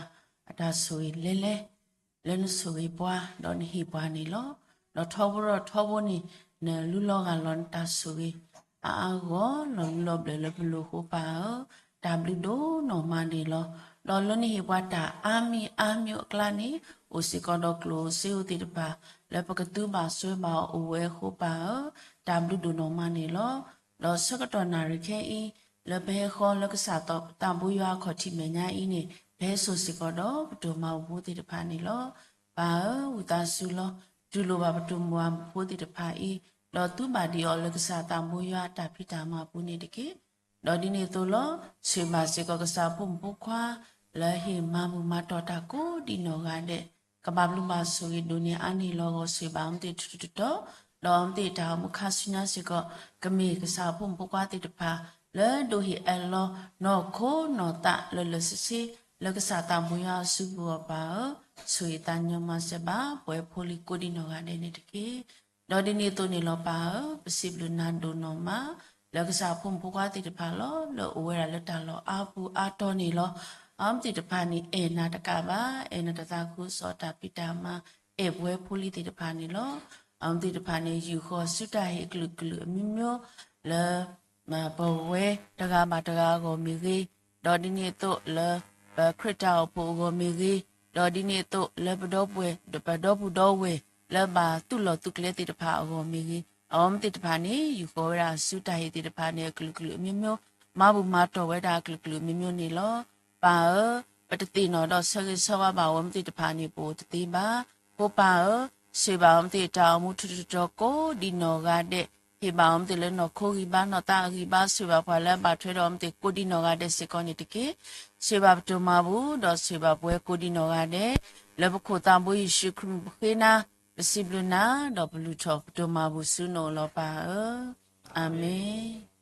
အတၢ်ဆိၣ်ဂ့ၤလဲၤလဲၤ လၢနဆိၣ်ဂ့ၤပှၤ ဒီးနဟ့ၣ်ပှၤန့ၣ်လီၤ. ဒီးထီဘိဒီးထီဘိန့ၣ် နလူလီၤဂာ်လီၤနတၢ်ဆိၣ်ဂ့ၤ အါအါဂီၢ်ဂီၢ် လီၤဘျၢၣ်လၢပလိၤအဃိပၢ်ဧၢ, တၢ်ဘျုးဒိၣ်နီၢ်မးန့ၣ်လီၤ. ဒီးလၢနဟ့ၣ်ပှၤတၢ်အါမံၤအါမံၤအကျါန့ၣ် အိၣ်စ့ၢ်ကီးဒီးကျိၣ်စ့ဧိၤသ့ၣ်တဖၣ် လၢပကသူဘၣ်စွဲဘၣ်အီၤအိၣ်ဝဲအဃိပၢ်ဧၢ, တၢ်ဘျုးဒိၣ်နီၢ်မးန့ၣ်လီၤ. ဒီးဆၢကတီၢ်နၣ်ရံၣ်ခဲအံၤ လၢပဟဲဃီလၢကစၢ်သးဘိယွၤအခီၣ်ထံးမဲာ်ညါအံၤန့ၣ် ပဟဲစိာ်စ့ၢ်ကီးဒီးပတိၢ်မၤဘူၣ်ဖိသ့ၣ်တဖၣ်န့ၣ်လီၤ. ပၢ်ဧၢ, ဝံသးစူၤလီၤ. တူၢ်လိာ်ဘၣ်ပတိၢ်မၤဘူၣ်ဖိသ့ၣ်တဖၣ်အံၤ, ဒီးသူဘၣ်ဒံးအီၤလၢကစၢ်သးဘိယွၤအတၢ်ဖံးတၢ်မၤပူၤန့ၣ်တက့ၢ်. ဒီးဒ်န့ၣ်အသိးလီၤ, ဆိၣ်ဂ့ၤဘၣ်စ့ၢ်ကီးကစၢ်ဖိမုၣ်ဖိခွါ လၢဟ့ၣ်မၤဘူၣ်မၤတီၢ်တၢ်ကိးဒံးနီၢ်ဂၤဒဲး, ကဘၣ်ဘျုးဘၣ်ဆိၣ်ဂ့ၤဒိၣ်န့ၢ်အါန့ၢ်လီၤဂီၤ ဆိၣ်ဂ့ၤဘၣ်အီၤမ့ၢ်သ့ၣ်တတီၤတတီၤ, ဒီးအီၤမ့ၢ်သ့ၣ်တၢ်အိၣ်မူခါဆူညါစ့ၢ်ကီး ကမ့ၢ်ကစၢ်ဖိမုၣ်ဖိခွါသ့ၣ်တဖၣ် လၢဒိးဟ့ၣ်အၢၣ်လီၤနီၢ်ခိနီၢ်သးလၢာ်လၢာ်ဆ့ဆ့ လၢကစၢ်သးဘိယွၤအစုပူၤအီၤပၢ်ဧၢ, ဆိၣ်ဂ့ၤသးညီမၤစၢၤဘၣ် ပဝဲဖိလံၤကိးဒံးနီၢ်ဂၤဒဲးန့ၣ်တက့ၢ်. ဒီးဒ်န့ၣ်အသိးန့ၣ်လီၤပၢ်ဧၢ, ပစံးဘျုးနၤဒိၣ်နီၢ်မး လၢကစၢ်ဖိမုၣ်ဖိခွါသ့ၣ်တဖၣ်လီၤ, လၢအိၣ်ဝဲဒၣ်လၢတၢ်လီၢ်အါပူၤအါတီၤန့ၣ်လီၤ. အီၤမ့ၢ်သ့ၣ်တဖၣ်န့ၣ် အဲၣ်နၤတကးဘၣ်, အဲၣ်နၤတသးခုကစီၣ်တၢ်ဖံးတၢ်မၤ, အဲၣ်ပဝဲဖိလံၤသ့ၣ်တဖၣ်န့ၣ်လီၤ. အီၤမ့ၢ်သ့ၣ်တဖၣ်န့ၣ် ယူာ်ဃီၤဆူတၢ်ဟ့ၣ်ကလုာ်ကလုာ်အမျိုးမျိုး လၢ ပဝဲတဂၤဘၣ်တဂၤအဂီၢ်မ့ၢ်ဂ့ၤ, ဒီးဒ်န့ၣ်အသိးလၢ ပခရံာ်တၢ်အိၣ်ဖှိၣ်အဂီၢ်မ့ၢ်ဂ့ၤ, ဒီးဒ်န့ၣ်အသိးလၢပဒီပုၢ်ဝဲၢ် ပဒီပုၢ်ဒီဝဲၢ် လၢဘၣ်သူၣ်လီၢ်သူၣ်ကျဲသ့ၣ်တဖၣ်အဂီၢ်မ့ၢ်ဂ့ၤ, အဝဲမ့ၢ်သ့ၣ်တဖၣ်န့ၣ် ယူာ်ဃီၤဝဲဒၣ်ဆူတၢ်ဟ့ၣ်သ့ၣ်တဖၣ်န့ၣ် အကလုာ်ကလုာ်အမျိုးမျိုး, မၤဘူၣ်မၤတီၢ်ဝဲဒၣ်အကလုာ်ကလုာ်အမျိုးမျိုးန့ၣ်လီၤ. ပၢ်ဧၢ, ပတသ့ၣ်နီၣ်ဒီးဆၢဂ့ၤဆၢဝါဘၣ်ဝဲမ့ၢ်သ့ၣ်တဖၣ်န့ၣ် ပအိၣ်တသ့ဘၣ်. ဖိပၢ်ဧၢ, ဆိၣ်ဂ့ၤဘၣ်အီၤမ့ၢ်သ့ၣ်တၢ်အိၣ်မူထူးထူးတီၤတီၤကိးဒံးနီၢ်ဂၤဒဲး, ဟ့ၣ်ဘၣ်အီၤမ့ၢ်သ့ၣ်လၢနီၢ်ခိဂံၢ်ဘါ နီၢ်သးဂံၢ်ဘါ, ဆိၣ်ဂ့ၤဘၣ်ပှၤလၢအဘၣ်ထွဲဒီးအီၤမ့ၢ်သ့ၣ်ကိးဒံးနီၢ်ဂၤဒဲးစ့ၢ်ကီးန့ၣ်တက့ၢ်. ဆိၣ်ဂ့ၤဘၣ်ပတိၢ်မၤဘူၣ် ဒီးဆိၣ်ဂ့ၤဘၣ်ပဝဲကိးဒံးနီၢ်ဂၤဒဲး, လၢပခိၣ်သးဘိယ့ၣ်ၡူးခရံာ်ပဃ့နၤ, ပစံးဘျုးနၤ, ဒီးပလုၢ်ထီၣ်ပတိၢ်မၤဘူၣ်ဆူနအိၣ်လီၤပၢ်ဧၢ, အၤမ့ၣ်.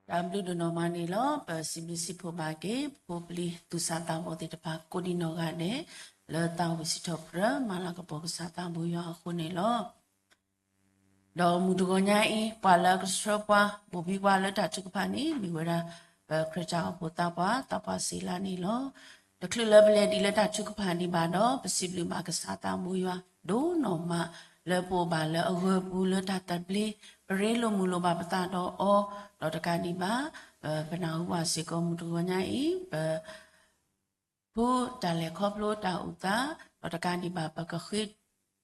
တၢ်ဘျုးဒိၣ်နီၢ်မးန့ၣ်လီၤ. ပစံးဘျုးစံးဖှိၣ်ဘၣ်က့ၤ ပဖိပလံၤသူၣ်စၢ်သးဘီၣ်သ့ၣ်တဖၣ် ကိးဒံးနီၢ်ဂၤဒဲး လၢသးဝံၣ်စံးထီၣ်ပတြၢၤ မၤလၤကပီၤကစၢ်သးဘိယွၤအဃိန့ၣ်လီၤ. ဒီးမုၢ်တဂီၤညါအံၤ ပှၤလၢအကဆှၢပှၤ ဘိၣ်ဘံပှၤလၢတၢ်ထုကဖၣ်န့ၣ် မ့ၢ်ဝဲဒၣ် ပခရံာ်စၢ်အိၣ်ဖှိၣ်သးပှၢ် သးပှၢ်စံလါန့ၣ်လီၤ. တချုးလၢပလဲၤဒံးလၢတၢ်ထုကဖၣ်ဒံးဘၣ်ဒီး ပစံးဘျုးဘၣ်ကစၢ်သးဘိယွၤဒိၣ်နီၢ်မး လၢပအိၣ်ဘၣ်လၢအဂၢၤပူၤလၢတၢ်သဘျ့, ပရ့လိာ်မုာ်လိာ်ဘၣ်ပသးဒီးအီၤ, ဒီးတကးဒံးဘၣ် ပနၢ်ဟူဘၣ်စ့ၢ်ကီးမုၢ်တဂီၤညါအံၤ ပ ဖုတၢ်လဲၤခီဖျိတၢ်အိၣ်သး, ဒီးတကးဒံးဘၣ် ပကဃ့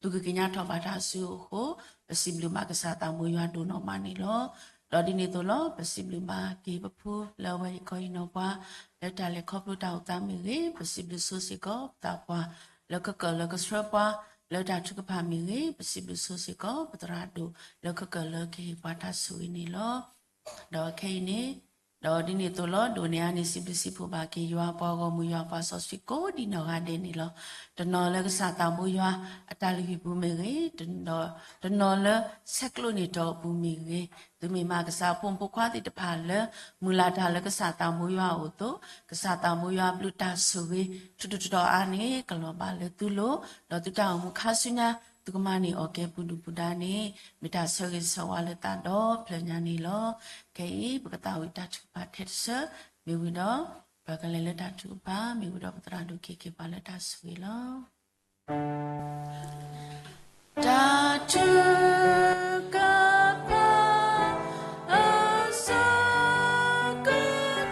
သူၣ်က့ၤကညးထီၣ်ဘၣ်တၢ်စုအဃိ, ပစံးဘျုးဘၣ်ကစၢ်သးဘိယွၤဒိၣ်နီၢ်မးန့ၣ်လီၤ. ဒီးဒ်န့ၣ်အသိးလီၤ ပစံးဘျုးဘၣ်က့ၤပဖိလၢအဝဲအံၤခီအံၤနီၢ်ပှၤ လၢတၢ်လဲၤခီဖျိတၢ်အိၣ်သးမ့ၢ်ဂ့ၤ, ပစံးဘျုးဆိစ့ၢ်ကီးပသးပှၢ် လၢကကၢၢ်လၢကဆှၢပှၤ လၢတၢ်ထုကဖၣ်မ့ၢ်ဂ့ၤ, ပစံးဘျုးဆိစ့ၢ်ကီးပသရၣ်ဒိၣ် လၢကကၢၢ်လၢကဟ့ၣ်ပှၤတၢ်ဆိၣ်ဂ့ၤန့ၣ်လီၤ. ဒီးခဲအံၤန့ၣ် ဒီးဒ်န့ၣ်အသိးလီၤ ဒိးန့ၢ်အါန့ၢ်စံးဘျုးစံးဖှိၣ်ဘၣ်က့ၤယွၤပှၤဂီၢ်မုၢ်ယွၤပှၤစီဆှံကိးဒံးနီၢ်ဂၤဒဲးန့ၣ်လီၤ. တနီၤလၢကစၢ်သးဘိယွၤအတၢ်လုၢ်ဟံၣ်ပူၤမ့ၢ်ဂ့ၤ, တနီၤလၢဆဲးကျိးန့ၢ်တီၢ်အပူၤမ့ၢ်ဂ့ၤ, သုမ့ၢ်မ့ၢ်ကစၢ်ဖိမုၣ်ဖိခွါသ့ၣ်တဖၣ်လၢ မုၢ်လၢ်တၢ်လၢကစၢ်သးဘိယွၤအအိၣ်အသိး, ကစၢ်သးဘိယွၤအဘျုးတၢ်ဆိၣ်ဂ့ၤ ထူးထူးတီၤတီၤအါန့ၣ် ကလီၤဘၣ်လၢသုလိၤ, ဒီးသုတၢ်အိၣ်မူခါဆူညါ သုကမၤန့ၢ်အီၣ်ကဲပူၤဒုၣ်ပူၤဒါန့ၣ် မ့ၢ်တၢ်ဆၢဂ့ၤဆၢဝါလၢသးဒီဖျၢၣ်ညါန့ၣ်လီၤ. ခဲအံၤ ပကသးဝံၣ်တၢ်ထုကဖၣ်ထဲတဆၢ, မ့ၢ်ဝံၤဒီး ပကလဲၤလၢတၢ်ထုကဖၣ်, မ့ၢ်ဝံၤဒီးပသရၣ်ဒိၣ်ကဟ့ၣ်က့ၤပှၤလၢတၢ်ဆိၣ်ဂ့ၤလီၤ. တၢ်ထုကဖၣ် အဆၢက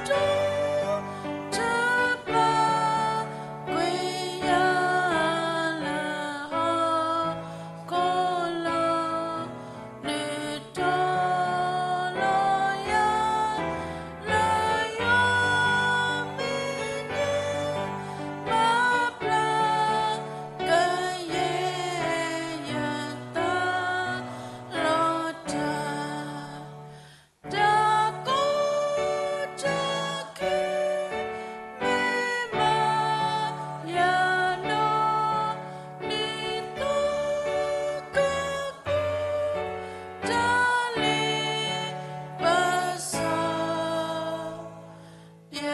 တီၢ် တပာ်ကွံာ်ယၤလၢဟီၣ်ခိၣ်လီၤ. နုာ်ထီၣ်လီၤယၤ လၢယွၤမံၤန့ၣ် မၤပျၢ် ကယဲၢ်ယသးလီၤတၢ်, တၢ်ကိးတၢ်ဂီၤ မ့ၢ်မၤယၤနီၢ် နံၤသီကပူၤ တၢ်လ့ပစီ ယ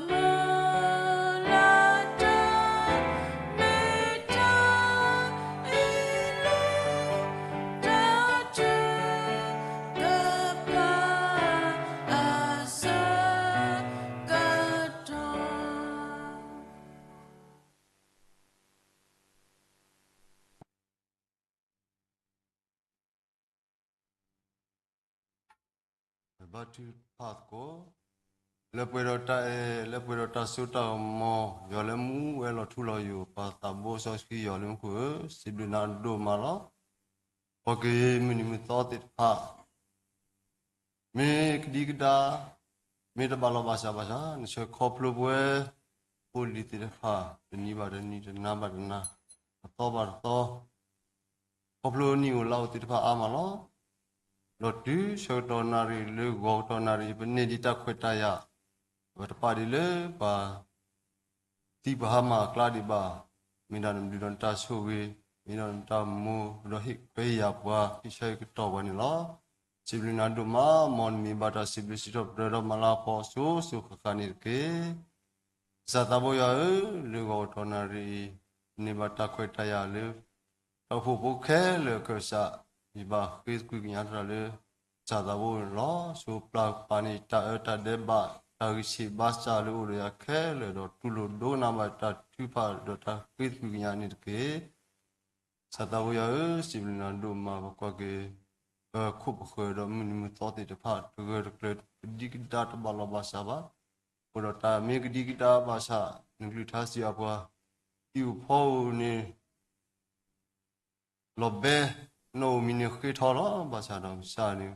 မုၢ်လၢ်တၢ် မ့ၢ်တၢ်အ့ၣ်လိာ် တၢ်ထုကဖၣ်အဆၢကတီၢ်. ဘါထုကဖၣ်သကိး, လၢပှဲၤဒီးတၢ်အဲၣ် လၢပှဲၤဒီးတၢ်စိတၢ်ကမီၤ ယွၤလၢမူဝဲလီၤထူလီၤယိာ် ပှၤသးဘိစီဆှံယွၤလၢမူခိၣ်ဧၢ, စံးဘျုးနၤဒိၣ်မးလီၤ. ပှၤက့ၤမုၢ်နံၤမုၢ်သီသ့ၣ်တဖၣ် မ့ၢ်ကဒံကဒါ မ့ၢ်တဘၣ်လီၤဘၣ်စးဘၣ်ဆၣ် နဆှၢခီဖျိပဝဲ ဖိလံၤသ့ၣ်တဖၣ် တနံၤဘၣ်တနံၤ တနၤဘၣ်တနၤ တသီဘၣ်တသီ ခီဖျိနံၣ်ဧိၤလါဧိၤသ့ၣ်တဖၣ်အါမးလီၤ. ဒီးတုၤဆၢကတီၢ်နၣ်ရံၣ် လၢဂီၤကတီၢ်နၣ်ရံၣ် ပန့ၢ်ဒံးတၢ်ခွဲးတၢ်ယာ် ပတပာ်ဒံးလၢပှၤ သံပှၤဟါမၢ်အကျါဒံးဘၣ်, မ့ၢ်ဒၣ်နဘျုးဒီးနတၢ်ဆိၣ်ဂ့ၤ, မ့ၢ်ဒၣ်နတၢ်မူ ဒီးဟ့ၣ်ခွဲးယာ်ပှၤ ဟ့ၣ်ဆၢကတီၢ်ပှၤန့ၣ်လီၤ. စံးဘျုးနၤဒိၣ်မး မ်နမံၤဘၣ်တၢ်စံးဘျုးစံးထီၣ်ပတြၢၤဒီးမၤလၤကပီၤစိၤစိၤဃၣ်ဃၣ်န့ၣ်တက့ၢ်. ကစၢ်သးဘိယွၤဧၢ, လၢဂီၤကတီၢ်နၣ်ရံၣ်အံၤ န့ၢ်ဘၣ်တၢ်ခွဲးတၢ်ယာ်လၢ တၢ်အိၣ်ဖှိၣ်ဖိခဲလၢာ် ကစၢ် ယဘၣ်ဃ့သကွံာ်ကညးတၢ်လၢ ကစၢ်သးဘိန့ၣ်လီၤ. ဆိပျၢ်ပာ်န့ၢ်တၢ်အၢတၢ်ဒဲးဘး တၢ်ဂံၢ်ဆံးဘါစၢ်လၢအိၣ်ဒီးယၤခဲလၢာ် ဒီးတူၢ်လိာ်ဒိကနၣ်ဘၣ်တၢ်ထုကဖၣ်ဒီးတၢ်ဃ့သကွံာ်ကညးန့ၣ်တက့ၢ်. ကစၢ်သးဘိယွၤဧၢ, စံးဘျုးနၤဒိၣ်မး ပကွၢ်က့ၤ ပခိၣ်ပဃၢၤဒီးမုၢ်နံၤမုၢ်သီသ့ၣ်တဖၣ် တဂၢၢ်တကျၢၤ ကဒံကဒါတဘၣ်လီၤဘၣ်စးဘၣ်. အဃိဒီးတၢ်မ့ၢ်ကဒံကဒါဘၣ်ဆၣ် နကလုၢ်ကထါစံးဘၣ်ပှၤ သံၣ်ဧိၤဖီဧိၤန့ၣ် လီၤဘဲ နီၣ်ဧိၤမံၤန့ၣ်ဃ့ထီလီၤ. ဘၣ်ဆၣ်ဒီးကစၢ်န့ၣ်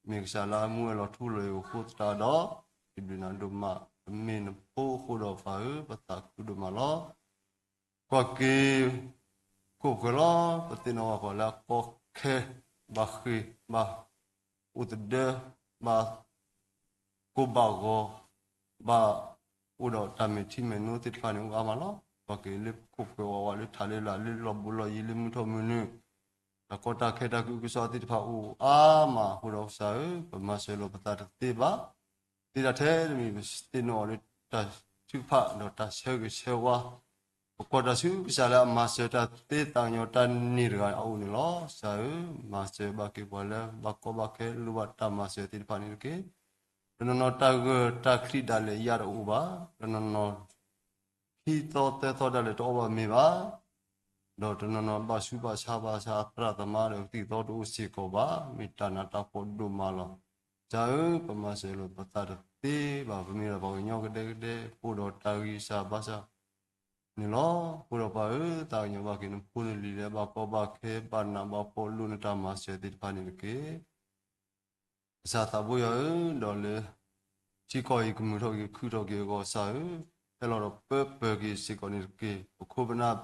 မ့ၢ်ကစၢ်လၢအမူဝဲလီၤထူလီၤယိာ်အဃိသတးဒီး စံးဘျုးနၤဒိၣ်မး ပမ့ၢ်နဖိအဃိဒီးပၢ်ဧၢ ပသးခုဒိၣ်မးလီၤ. ကွၢ်က့ၤ ခိၣ်ပဃၢၤလီၤ. ပသ့ၣ်နီၣ်ဘၣ်ပှၤလၢအကီခဲ ဘၣ်ဃ့ၢ် ဘၣ်အိၣ်သဒၢ ဘၣ်ကိၢ်ဘၣ်ဂီၤ ဘၣ်အိၣ်ဒီးတၢ်မဲာ်ထံမဲာ်နိသ့ၣ်တဖၣ်န့ၣ် အိၣ်အါမးလီၤ. ကွၢ်က့ၤလၢခိၣ်ပဃၢၤဝးဝးလၢထးလၢလာ်လၢလီၢ်ဘူးလီၢ်ယံၤလၢမုၢ်ထီၣ်မုၢ်နုာ် တၢ်ကီတၢ်ခဲတၢ်ကူၣ်ကစီၣ်သ့ၣ်တဖၣ်အိၣ်အါမးအဃိဒီးကစၢ်ဧၢ ပမၤစၢၤလိာ်ပသးတသ့ဘၣ်. သ့တၢ်ထဲတမံၤ ပသ့ၣ်နီၣ်အီၤလၢတၢ်ထုကဖၣ်ဒီးတၢ်ဆၢဂ့ၤဆၢဝါ, ပကွၢ်တၢ်ဆူကစၢ်လၢအမၤစၢၤတၢ်သ့ သးကညီၤတၢ်န့ၢ်တဂၤအအိၣ်န့ၣ်လီၤ. ကစၢ်ဧၢ, မၤစၢၤဘၣ်က့ၤပှၤလၢဘၣ်ကီဘၣ်ခဲလိၣ်ဘၣ်တၢ်မၤစၢၤသ့ၣ်တဖၣ်န့ၣ်တက့ၢ်. တနီၤနီၤတၢ်ဂၢၢ်တၢ်ချံဒၣ်လဲာ်ယၤတအိၣ်ဘၣ်, တနီၤနီၤ ခံသီသၢသီဒၣ်လဲာ်တအီၣ်ဘၣ်မ့ၤဘၣ်, ဒီးတနီၤနီၤဘၣ်ဆူးဘၣ်ဆါဘၣ်ဆါအသရၣ်သမါဒီးကသံၣ်ကသီတအိၣ်စ့ၢ်ကီးဘၣ်, မ့ၢ်တၢ်နးတၢ်ဖှီၣ်ဒိၣ်မးလီၤ. ကစၢ်ဧၢ, ပမၤစၢၤလိာ်ပသးတသ့ဘၣ်, ပမ့ၢ်ဒီးပှၤကညီကဒဲကဒဲ အိၣ်ဒီးတၢ်ဂံၢ်စၢ်ဘါစၢ်န့ၣ်လီၤ. အဃိဒီးပၢ်ဧၢ, သးကညီၤဘၣ်က့ၤနဖိနလံၤလၢဘၣ်ကီဘၣ်ခဲ ဘၣ်နးဘၣ်ဖှီၣ်လိၣ်နတၢ်မၤစၢၤသ့ၣ်တဖၣ်န့ၣ်တက့ၢ်. ကစၢ်သးဘိယွၤဧၢ, ဒီးလၢထံကီၢ်အံၤကမုာ်ထီၣ်က့ၤခုၣ်ထီၣ်က့ၤအဂီၢ် ကစၢ်ဧၢ, ဟဲလီၤဒီးပၢပၢၤက့ၤစ့ၢ်ကီးန့ၣ်တက့ၢ်. ပခိၣ်ပနၢ်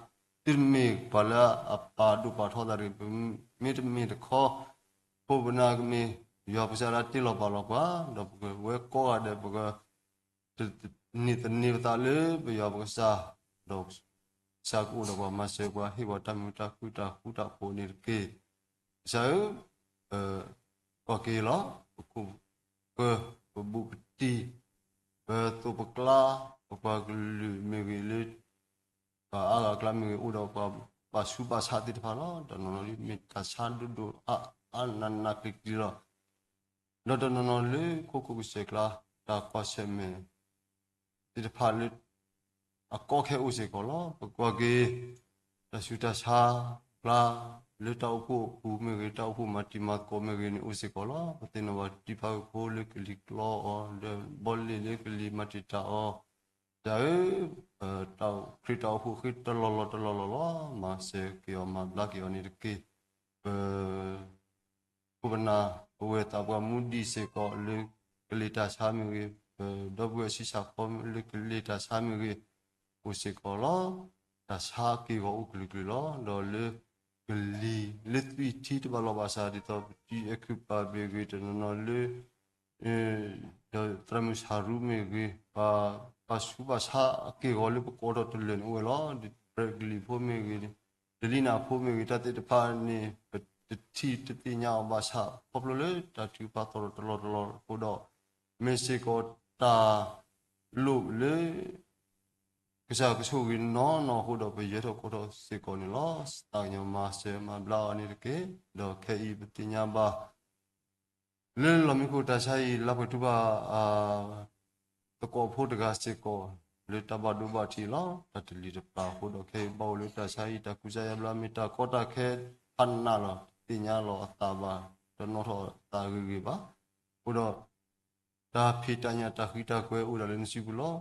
သုတမ့ၢ်ပှၤလၢအပာ်ဒိၣ်ပာ်ထီသးတဂ့ၤ, ပမ့ၢ်တမ့ၢ်တခီ ခိၣ်ပနၢ်ကမ့ၢ်ယွၤပကစၢ်လၢတ့လီၤပာ်လီၤပှၤ, ဒီးပကဝဲကိးဂၤဒဲး ပက န့ၢ်သန့ၤပသးလၢပယွၤပကစၢ်, ဒီးကစၢ်ကအိၣ်ဒီးပှၤ မၤစၢၤပှၤ ဟ့ၣ်ပှၤတၢ်မုာ်တၢ်ခုၣ်တၢ်ဃူတၢ်ဖိးန့ၣ်တက့ၢ်. ကစၢ်ဧၢ, ပကီၢ်က့ၤလီၤ, ပခိၣ်ပဃၢၤ ပဘူးပတံၢ် ပသိးပကျါ ပပှၤကလုာ်မ့ၢ်ဂ့ၤလၢ ပှၤအါဂၤအကျါမ့ၢ်ဂ့ၤ အိၣ်ဒီးပှၤဘၣ်ဆူးဘၣ်ဆါသ့ၣ်တဖၣ်လီၤ. တနီၤနီၤဒ်မ့ၢ်တၢ်ဆါဒိၣ်ဒိၣ်အါအါနးနးကျံၤကျံၤလီၤ. ဒီးတနီၤနီၤလၢခိခိၣ်ကစၢၢ်ကျါ တၢ်ကွၢ်ဆၢၣ်မဲာ်သ့ၣ်တဖၣ်လၢ အကီခဲအိၣ်စ့ၢ်ကီးလီၤ. ပကွၢ်က့ၤ တၢ်ဆူးတၢ်ဆါကျါ လၢတၢ်အိၣ်ဖှိၣ်အပူၤမ့ၢ်ဂ့ၤ တၢ်အိၣ်ဖှိၣ်မၤတံၤမၤသကိးမ့ၢ်ဂ့ၤန့ၣ် အိၣ်စ့ၢ်ကီးလီၤ. ပသ့ၣ်နီၣ်ဘၣ်တံၤဖးဝဲဖိလၢကလံၤကျီအီၤ ဒီးဘီလ့ၣ်လၢကလံၤမၤတံာ်တာ်အီၤ, ကစၢ်ဧၢ, တၢ်ခရံာ်တၢ်အိၣ်ဖှိၣ်ဃ့တလီၢ်လီၢ်တလီၢ်လီၢ်လီၤ. မၤစၢၤက့ၤအီၤ မၤဘျါက့ၤအီၤန့ၣ်တက့ၢ်. ပ ခိၣ်ပနၢ် ပဝဲသးပှၢ်မူဒံးစ့ၢ်ကီး လၢကလံၤတၢ်ဆါမ့ၢ်ဂ့ၤ, ပဒီပုၢ်ဝဲၢ်ဆံးဆါဖိလၢကလံၤတၢ်ဆါမ့ၢ်ဂ့ၤ အိၣ်စ့ၢ်ကီးလီၤ. တၢ်ဆါက့ၢ်ဂီၤအိၣ်ကလုာ်ကလုာ်လီၤ. ဒီးလၢကလံၤ လၢသွံၣ်ထံတဘၣ်လီၢ်ဘၣ်ဆၣ် ဒ်သိးပတံၤအဲၤခုးပာ်မ့ၢ်ဂ့ၤ တနီၤနီၤလၢ ဒီးသရၣ်မုၣ်ဆၣ်ရူမ့ၢ်ဂ့ၤ, ပှၤဘၣ်ဆူးဘၣ်ဆါအက့ၢ်ဂီၤလၢပကိးထီၣ်တလၢာ်န့ၣ်အိၣ်ဝဲလီၤ. ဒ်ပကလံၤဖိမ့ၢ်ဂ့ၤ, ဒလံနၢ်ဖိမ့ၢ်ဂ့ၤ, တၢ်သ့ၣ်တဖၣ်န့ၣ် ပတထံၣ်တသ့ၣ်ညါအီၤဘၣ်ဆၣ် ခီဖျိလၢတၢ်ထုကဖၣ်သီၣ်တလီၢ်တလီၢ်အဃိဒီး မ့ၢ်စ့ၢ်ကီးတၢ်လိၣ်လၢ ကစၢ်ကဆိၣ်ဂ့ၤနီၢ်နီၢ်အဃိဒီး ပယၢၤထီၣ်ကိးထီၣ်စ့ၢ်ကီးန့ၣ်လီၤ. သးကညီၤမၤစၢၤမၤဘျါအီၤန့ၣ်တက့ၢ်. ဒီးခဲအံၤပသ့ၣ်ညါဘၣ် လၢလီၢ်မံခိၣ်တၢ်ဆါအံၤ လၢပှဲၤထူဘၣ် သကိးဖိတဂၤစ့ၢ်ကီး လၢတၢ်ဘၣ်ဒိဘၣ်ထံးလီၤ. တၢ်တလံၤတပျၢ်အဃိဒီး ခဲအံၤဘၣ်အိၣ်လၢတၢ်ဆါအံၤ တၢ်ကူစါယါဘျါ မ့ၢ်တၢ်ကီတၢ်ခဲဖးနးလီၤ. တသ့ၣ်ညါလီၤအသးဘၣ်, တနီၣ်ထီၣ်အသးဂ့ၤဂ့ၤဘၣ်. အဃိဒီး တၢ်ဖံးတၢ်ညၣ်တၢ်ဃံတၢ်ကွဲအိၣ်ဒၣ်လၢနစုပူၤလီၤ.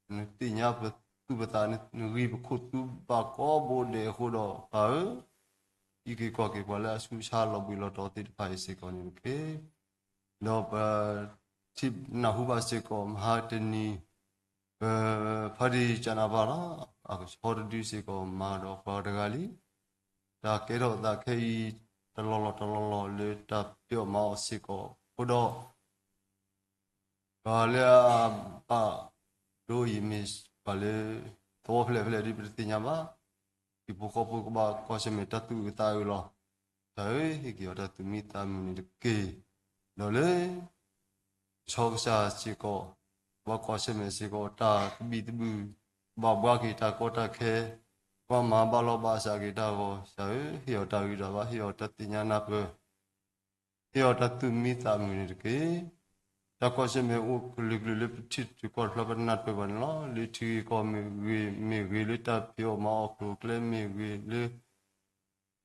နသ့ၣ်ညါပသူၣ်ပသး နဂံၢ်ပခိၣ်သူဘၣ်ကိးဘိဒဲးအဃိဒီး ပၢ်ဧၢ, ဟံးက့ၤကီၢ်က့ၤပှၤလၢအဆူးဆါလီၤဘှံးလီၤတီၤသ့ၣ်တဖၣ်အံၤစ့ၢ်ကီးန့ၣ်တက့ၢ်. ဒီးပထံၣ်နၢ်ဟူဘၣ်စ့ၢ်ကီး မဟါတနံၤ ပဖါတံၢ်ကၠနၢ်ပၢၢ်လီၤ. အကဆီတဒုစ့ၢ်ကီး မၤဒီးပှၤတဂၤလံ. တၢ်ကဲထီၣ်သးခဲအံၤ တလီၢ်လီၢ်တလီၢ်လီၢ်လၢတၢ်ဖံးအီၣ်မၤအီၣ်စ့ၢ်ကီးအဃိဒီး ပှၤလၢအဘၣ်ဒိအံၤမ့ၢ်ပှၤလၢ သဝီဖဲလဲၣ်ဖဲလဲၣ်ဒ်ပတသ့ၣ်ညါဘၣ်. ဟံၣ်ဖိဃီဖိကဘၣ်ကွၢ်ဆၢၣ်မဲာ်တၢ်သူၣ်အုးသးအုးလီၤ. တၢ်ဧၢ, ဟ့ၣ်က့ၤအီၤတၢ်သူၣ်မံသးမုာ်န့ၣ်တက့ၢ်. ဒီးလၢ ကဆီကစၢ်စ့ၢ်ကီး ဘၣ်ကွၢ်ဆၢၣ်မဲာ်စ့ၢ်ကီး တၢ်သဘံၣ်သဘုၣ် ဘၣ်ဘှါက့ၤတၢ်ကီတၢ်ခဲ, ကွၢ်မၤဘၣ်လီၢ်ဘၣ်စးက့ၤတၢ်ဂီၤ ကစၢ်ဧၢ, ဟ့ၣ်အီၤတၢ်ဂံၢ်တၢ်ဘါ, ဟ့ၣ်အီၤတၢ်သ့ၣ်ညါနၢ်ပၢၢ် ဟ့ၣ်အီၤတၢ်သူၣ်မံသးမုာ်န့ၣ်တက့ၢ်. တၢ်ကွၢ်ဆၢၣ်မဲာ်အိၣ်ကလုာ်ကလုာ်လၢပထံၣ်တကွၢ်တဖျါပနၢ်ပၢၢ်ဘၣ်န့ၣ်လီၤ. လၢထံဂ့ၢ်ကီၢ်မ့ၢ်ဂ့ၤ, မ့ၢ်ဂ့ၤလၢတၢ်ဖံးအီၣ်မၤအီၣ်ကျိၤကျဲမ့ၢ်ဂ့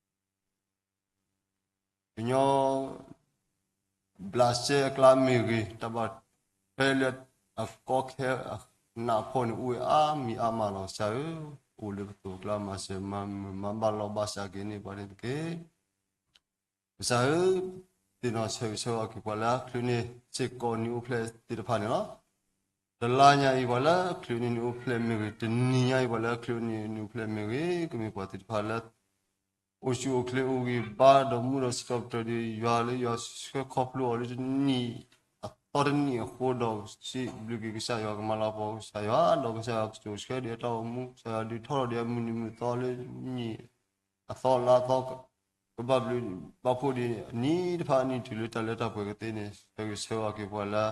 ၤ, လၢ ကညီ ဘျးစဲအကျါမ့ၢ်ဂ့ၤ, တၢ်ဘၣ်ထွဲလၢအကီခဲအနးအဖှီၣ်န့ၣ် အိၣ်ဝဲအါမံၤအါမးလီၤ. ကစၢ်ဧၢ, အိၣ်လၢပသိးကျါ မၤစၢၤမၤမုာ်မၤဘၣ်လီၢ်ဘၣ်စးက့ၤန့ၢ်ပှၤန့ၣ်တက့ၢ်. ကစၢ်ဧၢ, သ့ၣ်နီၣ်ဆၢဂ့ၤဆၢဝါက့ၤပှၤလၢအချုးန့ၢ်စ့ၢ်ကီးနံၣ်အိၣ်ဖျဲၣ်သ့ၣ်တဖၣ်န့ၣ်လီၤ. တလါညါအံၤပှၤလၢအချုးန့ၢ်နံၣ်အိၣ်ဖျဲၣ်မ့ၢ်ဂ့ၤ, တနံၤညါအံၤပှၤလၢအချုးန့ၢ်နံၣ်အိၣ်ဖျဲၣ်မ့ၢ်ဂ့ၤ, ကမ့ၢ်ပှၤသ့ၣ်တဖၣ်လၢ အိၣ်ဆူၣ်အိၣ်ချ့အိၣ်ဂံၢ်ဘါဒီးမူဒီးစံးထီၣ်ပတြၢၤဒီးယွၤလၢယွၤဆှၢခီဖျိအီၤလၢတနံၣ်အသီတနံၣ်အဃိဒီး စံးဘျုးက့ၤကစၢ်ယွၤ ကမၤလၤကပီၤကစၢ်ယွၤ ဒီးကစၢ်ယွၤကဆိၣ်ဆှဲဒံးအတၢ်အိၣ်မူ ကစၢ်ယွၤဒုးထီၣ်ထီၣ်ဒံးအမုၢ်နံၤမုၢ်သီလၢနံၣ်အသီလါအသီ ကဘၣ်ဘျုးဘၣ်ဖှိၣ်ဒံးအနံၤတဖၣ်အနံၤတုၤလၢတၢ်လၢတၢ်ပှဲၤကသ့န့ၣ် ဆၢဂ့ၤဆၢဝါက့ၤပှၤလၢ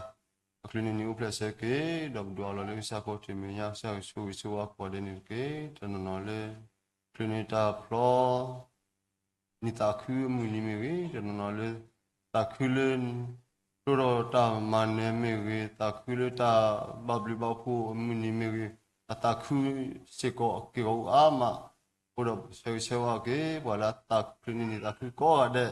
ချ့န့ၢ်နံၤအိၣ်ဖျဲၣ်ဆၢက့ၤ ဒီးပဒိးအလီၢ်လၢကစၢ်ခီၣ်ထံးမဲာ်ညါ ကစၢ်ဆိၣ်ဂ့ၤဆိၣ်ဝါကိးဂၤဒဲးန့ၣ်တက့ၢ်. တနီၤနီၤလၢ ချ့န့ၢ်တၢ်ဖျီ နံၤသးခုအမုၢ်နံၤမ့ၢ်ဂ့ၤ, တနီၤနီၤလၢ သးခုလၢ တိၢ်ဒီးတၢ်မၤနၢၤမ့ၢ်ဂ့ၤ, သးခုလၢတၢ်ဘၣ်ဘျုးဘၣ်ဖှိၣ်အမုၢ်နံၤမ့ၢ်ဂ့ၤ, အသးခုစ့ၢ်ကီးက့ၤဂီၤအိၣ်အါမး, အဃိဒီးဆၢဂ့ၤဆၢဝါက့ၤ ပှၤလၢအသးခုချ့န့ၢ်နံၤသးခုကိးဂၤဒဲး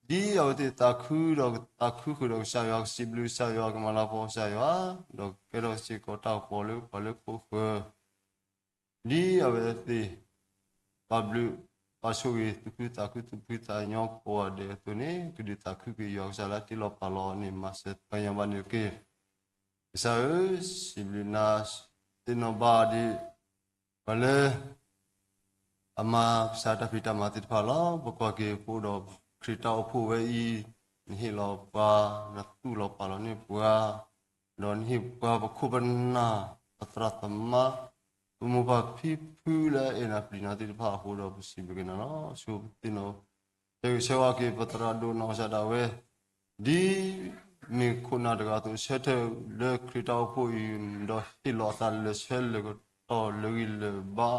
ဒ်အဝဲသ့ၣ်သးခုဒီးသးခုဃုာ်ဒီးကစၢ်ယွၤ ကစံးဘျုးကစၢ်ယွၤ ကမၤလၤကပီၤကစၢ်ယွၤ, ဒီးကဲထီၣ်စ့ၢ်ကီးတၢ်ကပီၤလၢပှၤလၢခိၣ်ဃၢၤ ဒ်အဝဲသ့ၣ် ဘၣ်ဘျုး ဘၣ်ဆိၣ်ဂ့ၤ သူၣ်ခုသးခု သူၣ်ဖှံသးညီကိးဂၤဒဲးအသိးန့ၣ် ကဒုးသးခုက့ၤယွၤကစၢ်လၢတ့လီၤပာ်လီၤန့ၣ် မၤစၢၤသးကညီၤဘၣ်န့ၣ်တက့ၢ်. ကစၢ်ဧၢ, စံးဘျုးနၤ သ့ၣ်နီၣ်ဘၣ်ဒံး ပှၤလၢ အမၤကစၢ်တၢ်ဖံးတၢ်မၤသ့ၣ်တဖၣ်လီၤ. ပကွၢ်က့ၤအဃိဒီး ခရံာ်တၢ်အိၣ်ဖှိၣ်ဝဲအံၤ နဟ့ၣ်လီၤပှၤ နသူၣ်လီၤပာ်လီၤန့ၢ်ပှၤ ဒီးနဟ့ၣ်ပှၤပခိၣ်ပနၢ် ပသရၣ်သမါ ပမိၢ်ပၢ်ဖံဖုလၢအအဲၣ်နၤပျံၤနၤသ့ၣ်တဖၣ်အဃိဒီး ပစံးဘျုးက့ၤနၤလီၤ. ဆိသ့ၣ်နီၣ် ဆၢဂ့ၤဆၢဝါက့ၤ ပသရၣ်ဒိၣ်နီၢ်ကစၢ်ဒၣ်ဝဲ ဒ်မ့ၢ်ခိၣ်နၢ်တဂၤအသိး ဆၢထၢၣ်လၢခရံာ်တၢ်အိၣ်ဖှိၣ်အံၤ ဒီးဟ့ၣ်လီၤအသးလၢာ်ဆၢလၢာ်ကတီၢ်လၢဂံၢ်လၢာ်ဘါ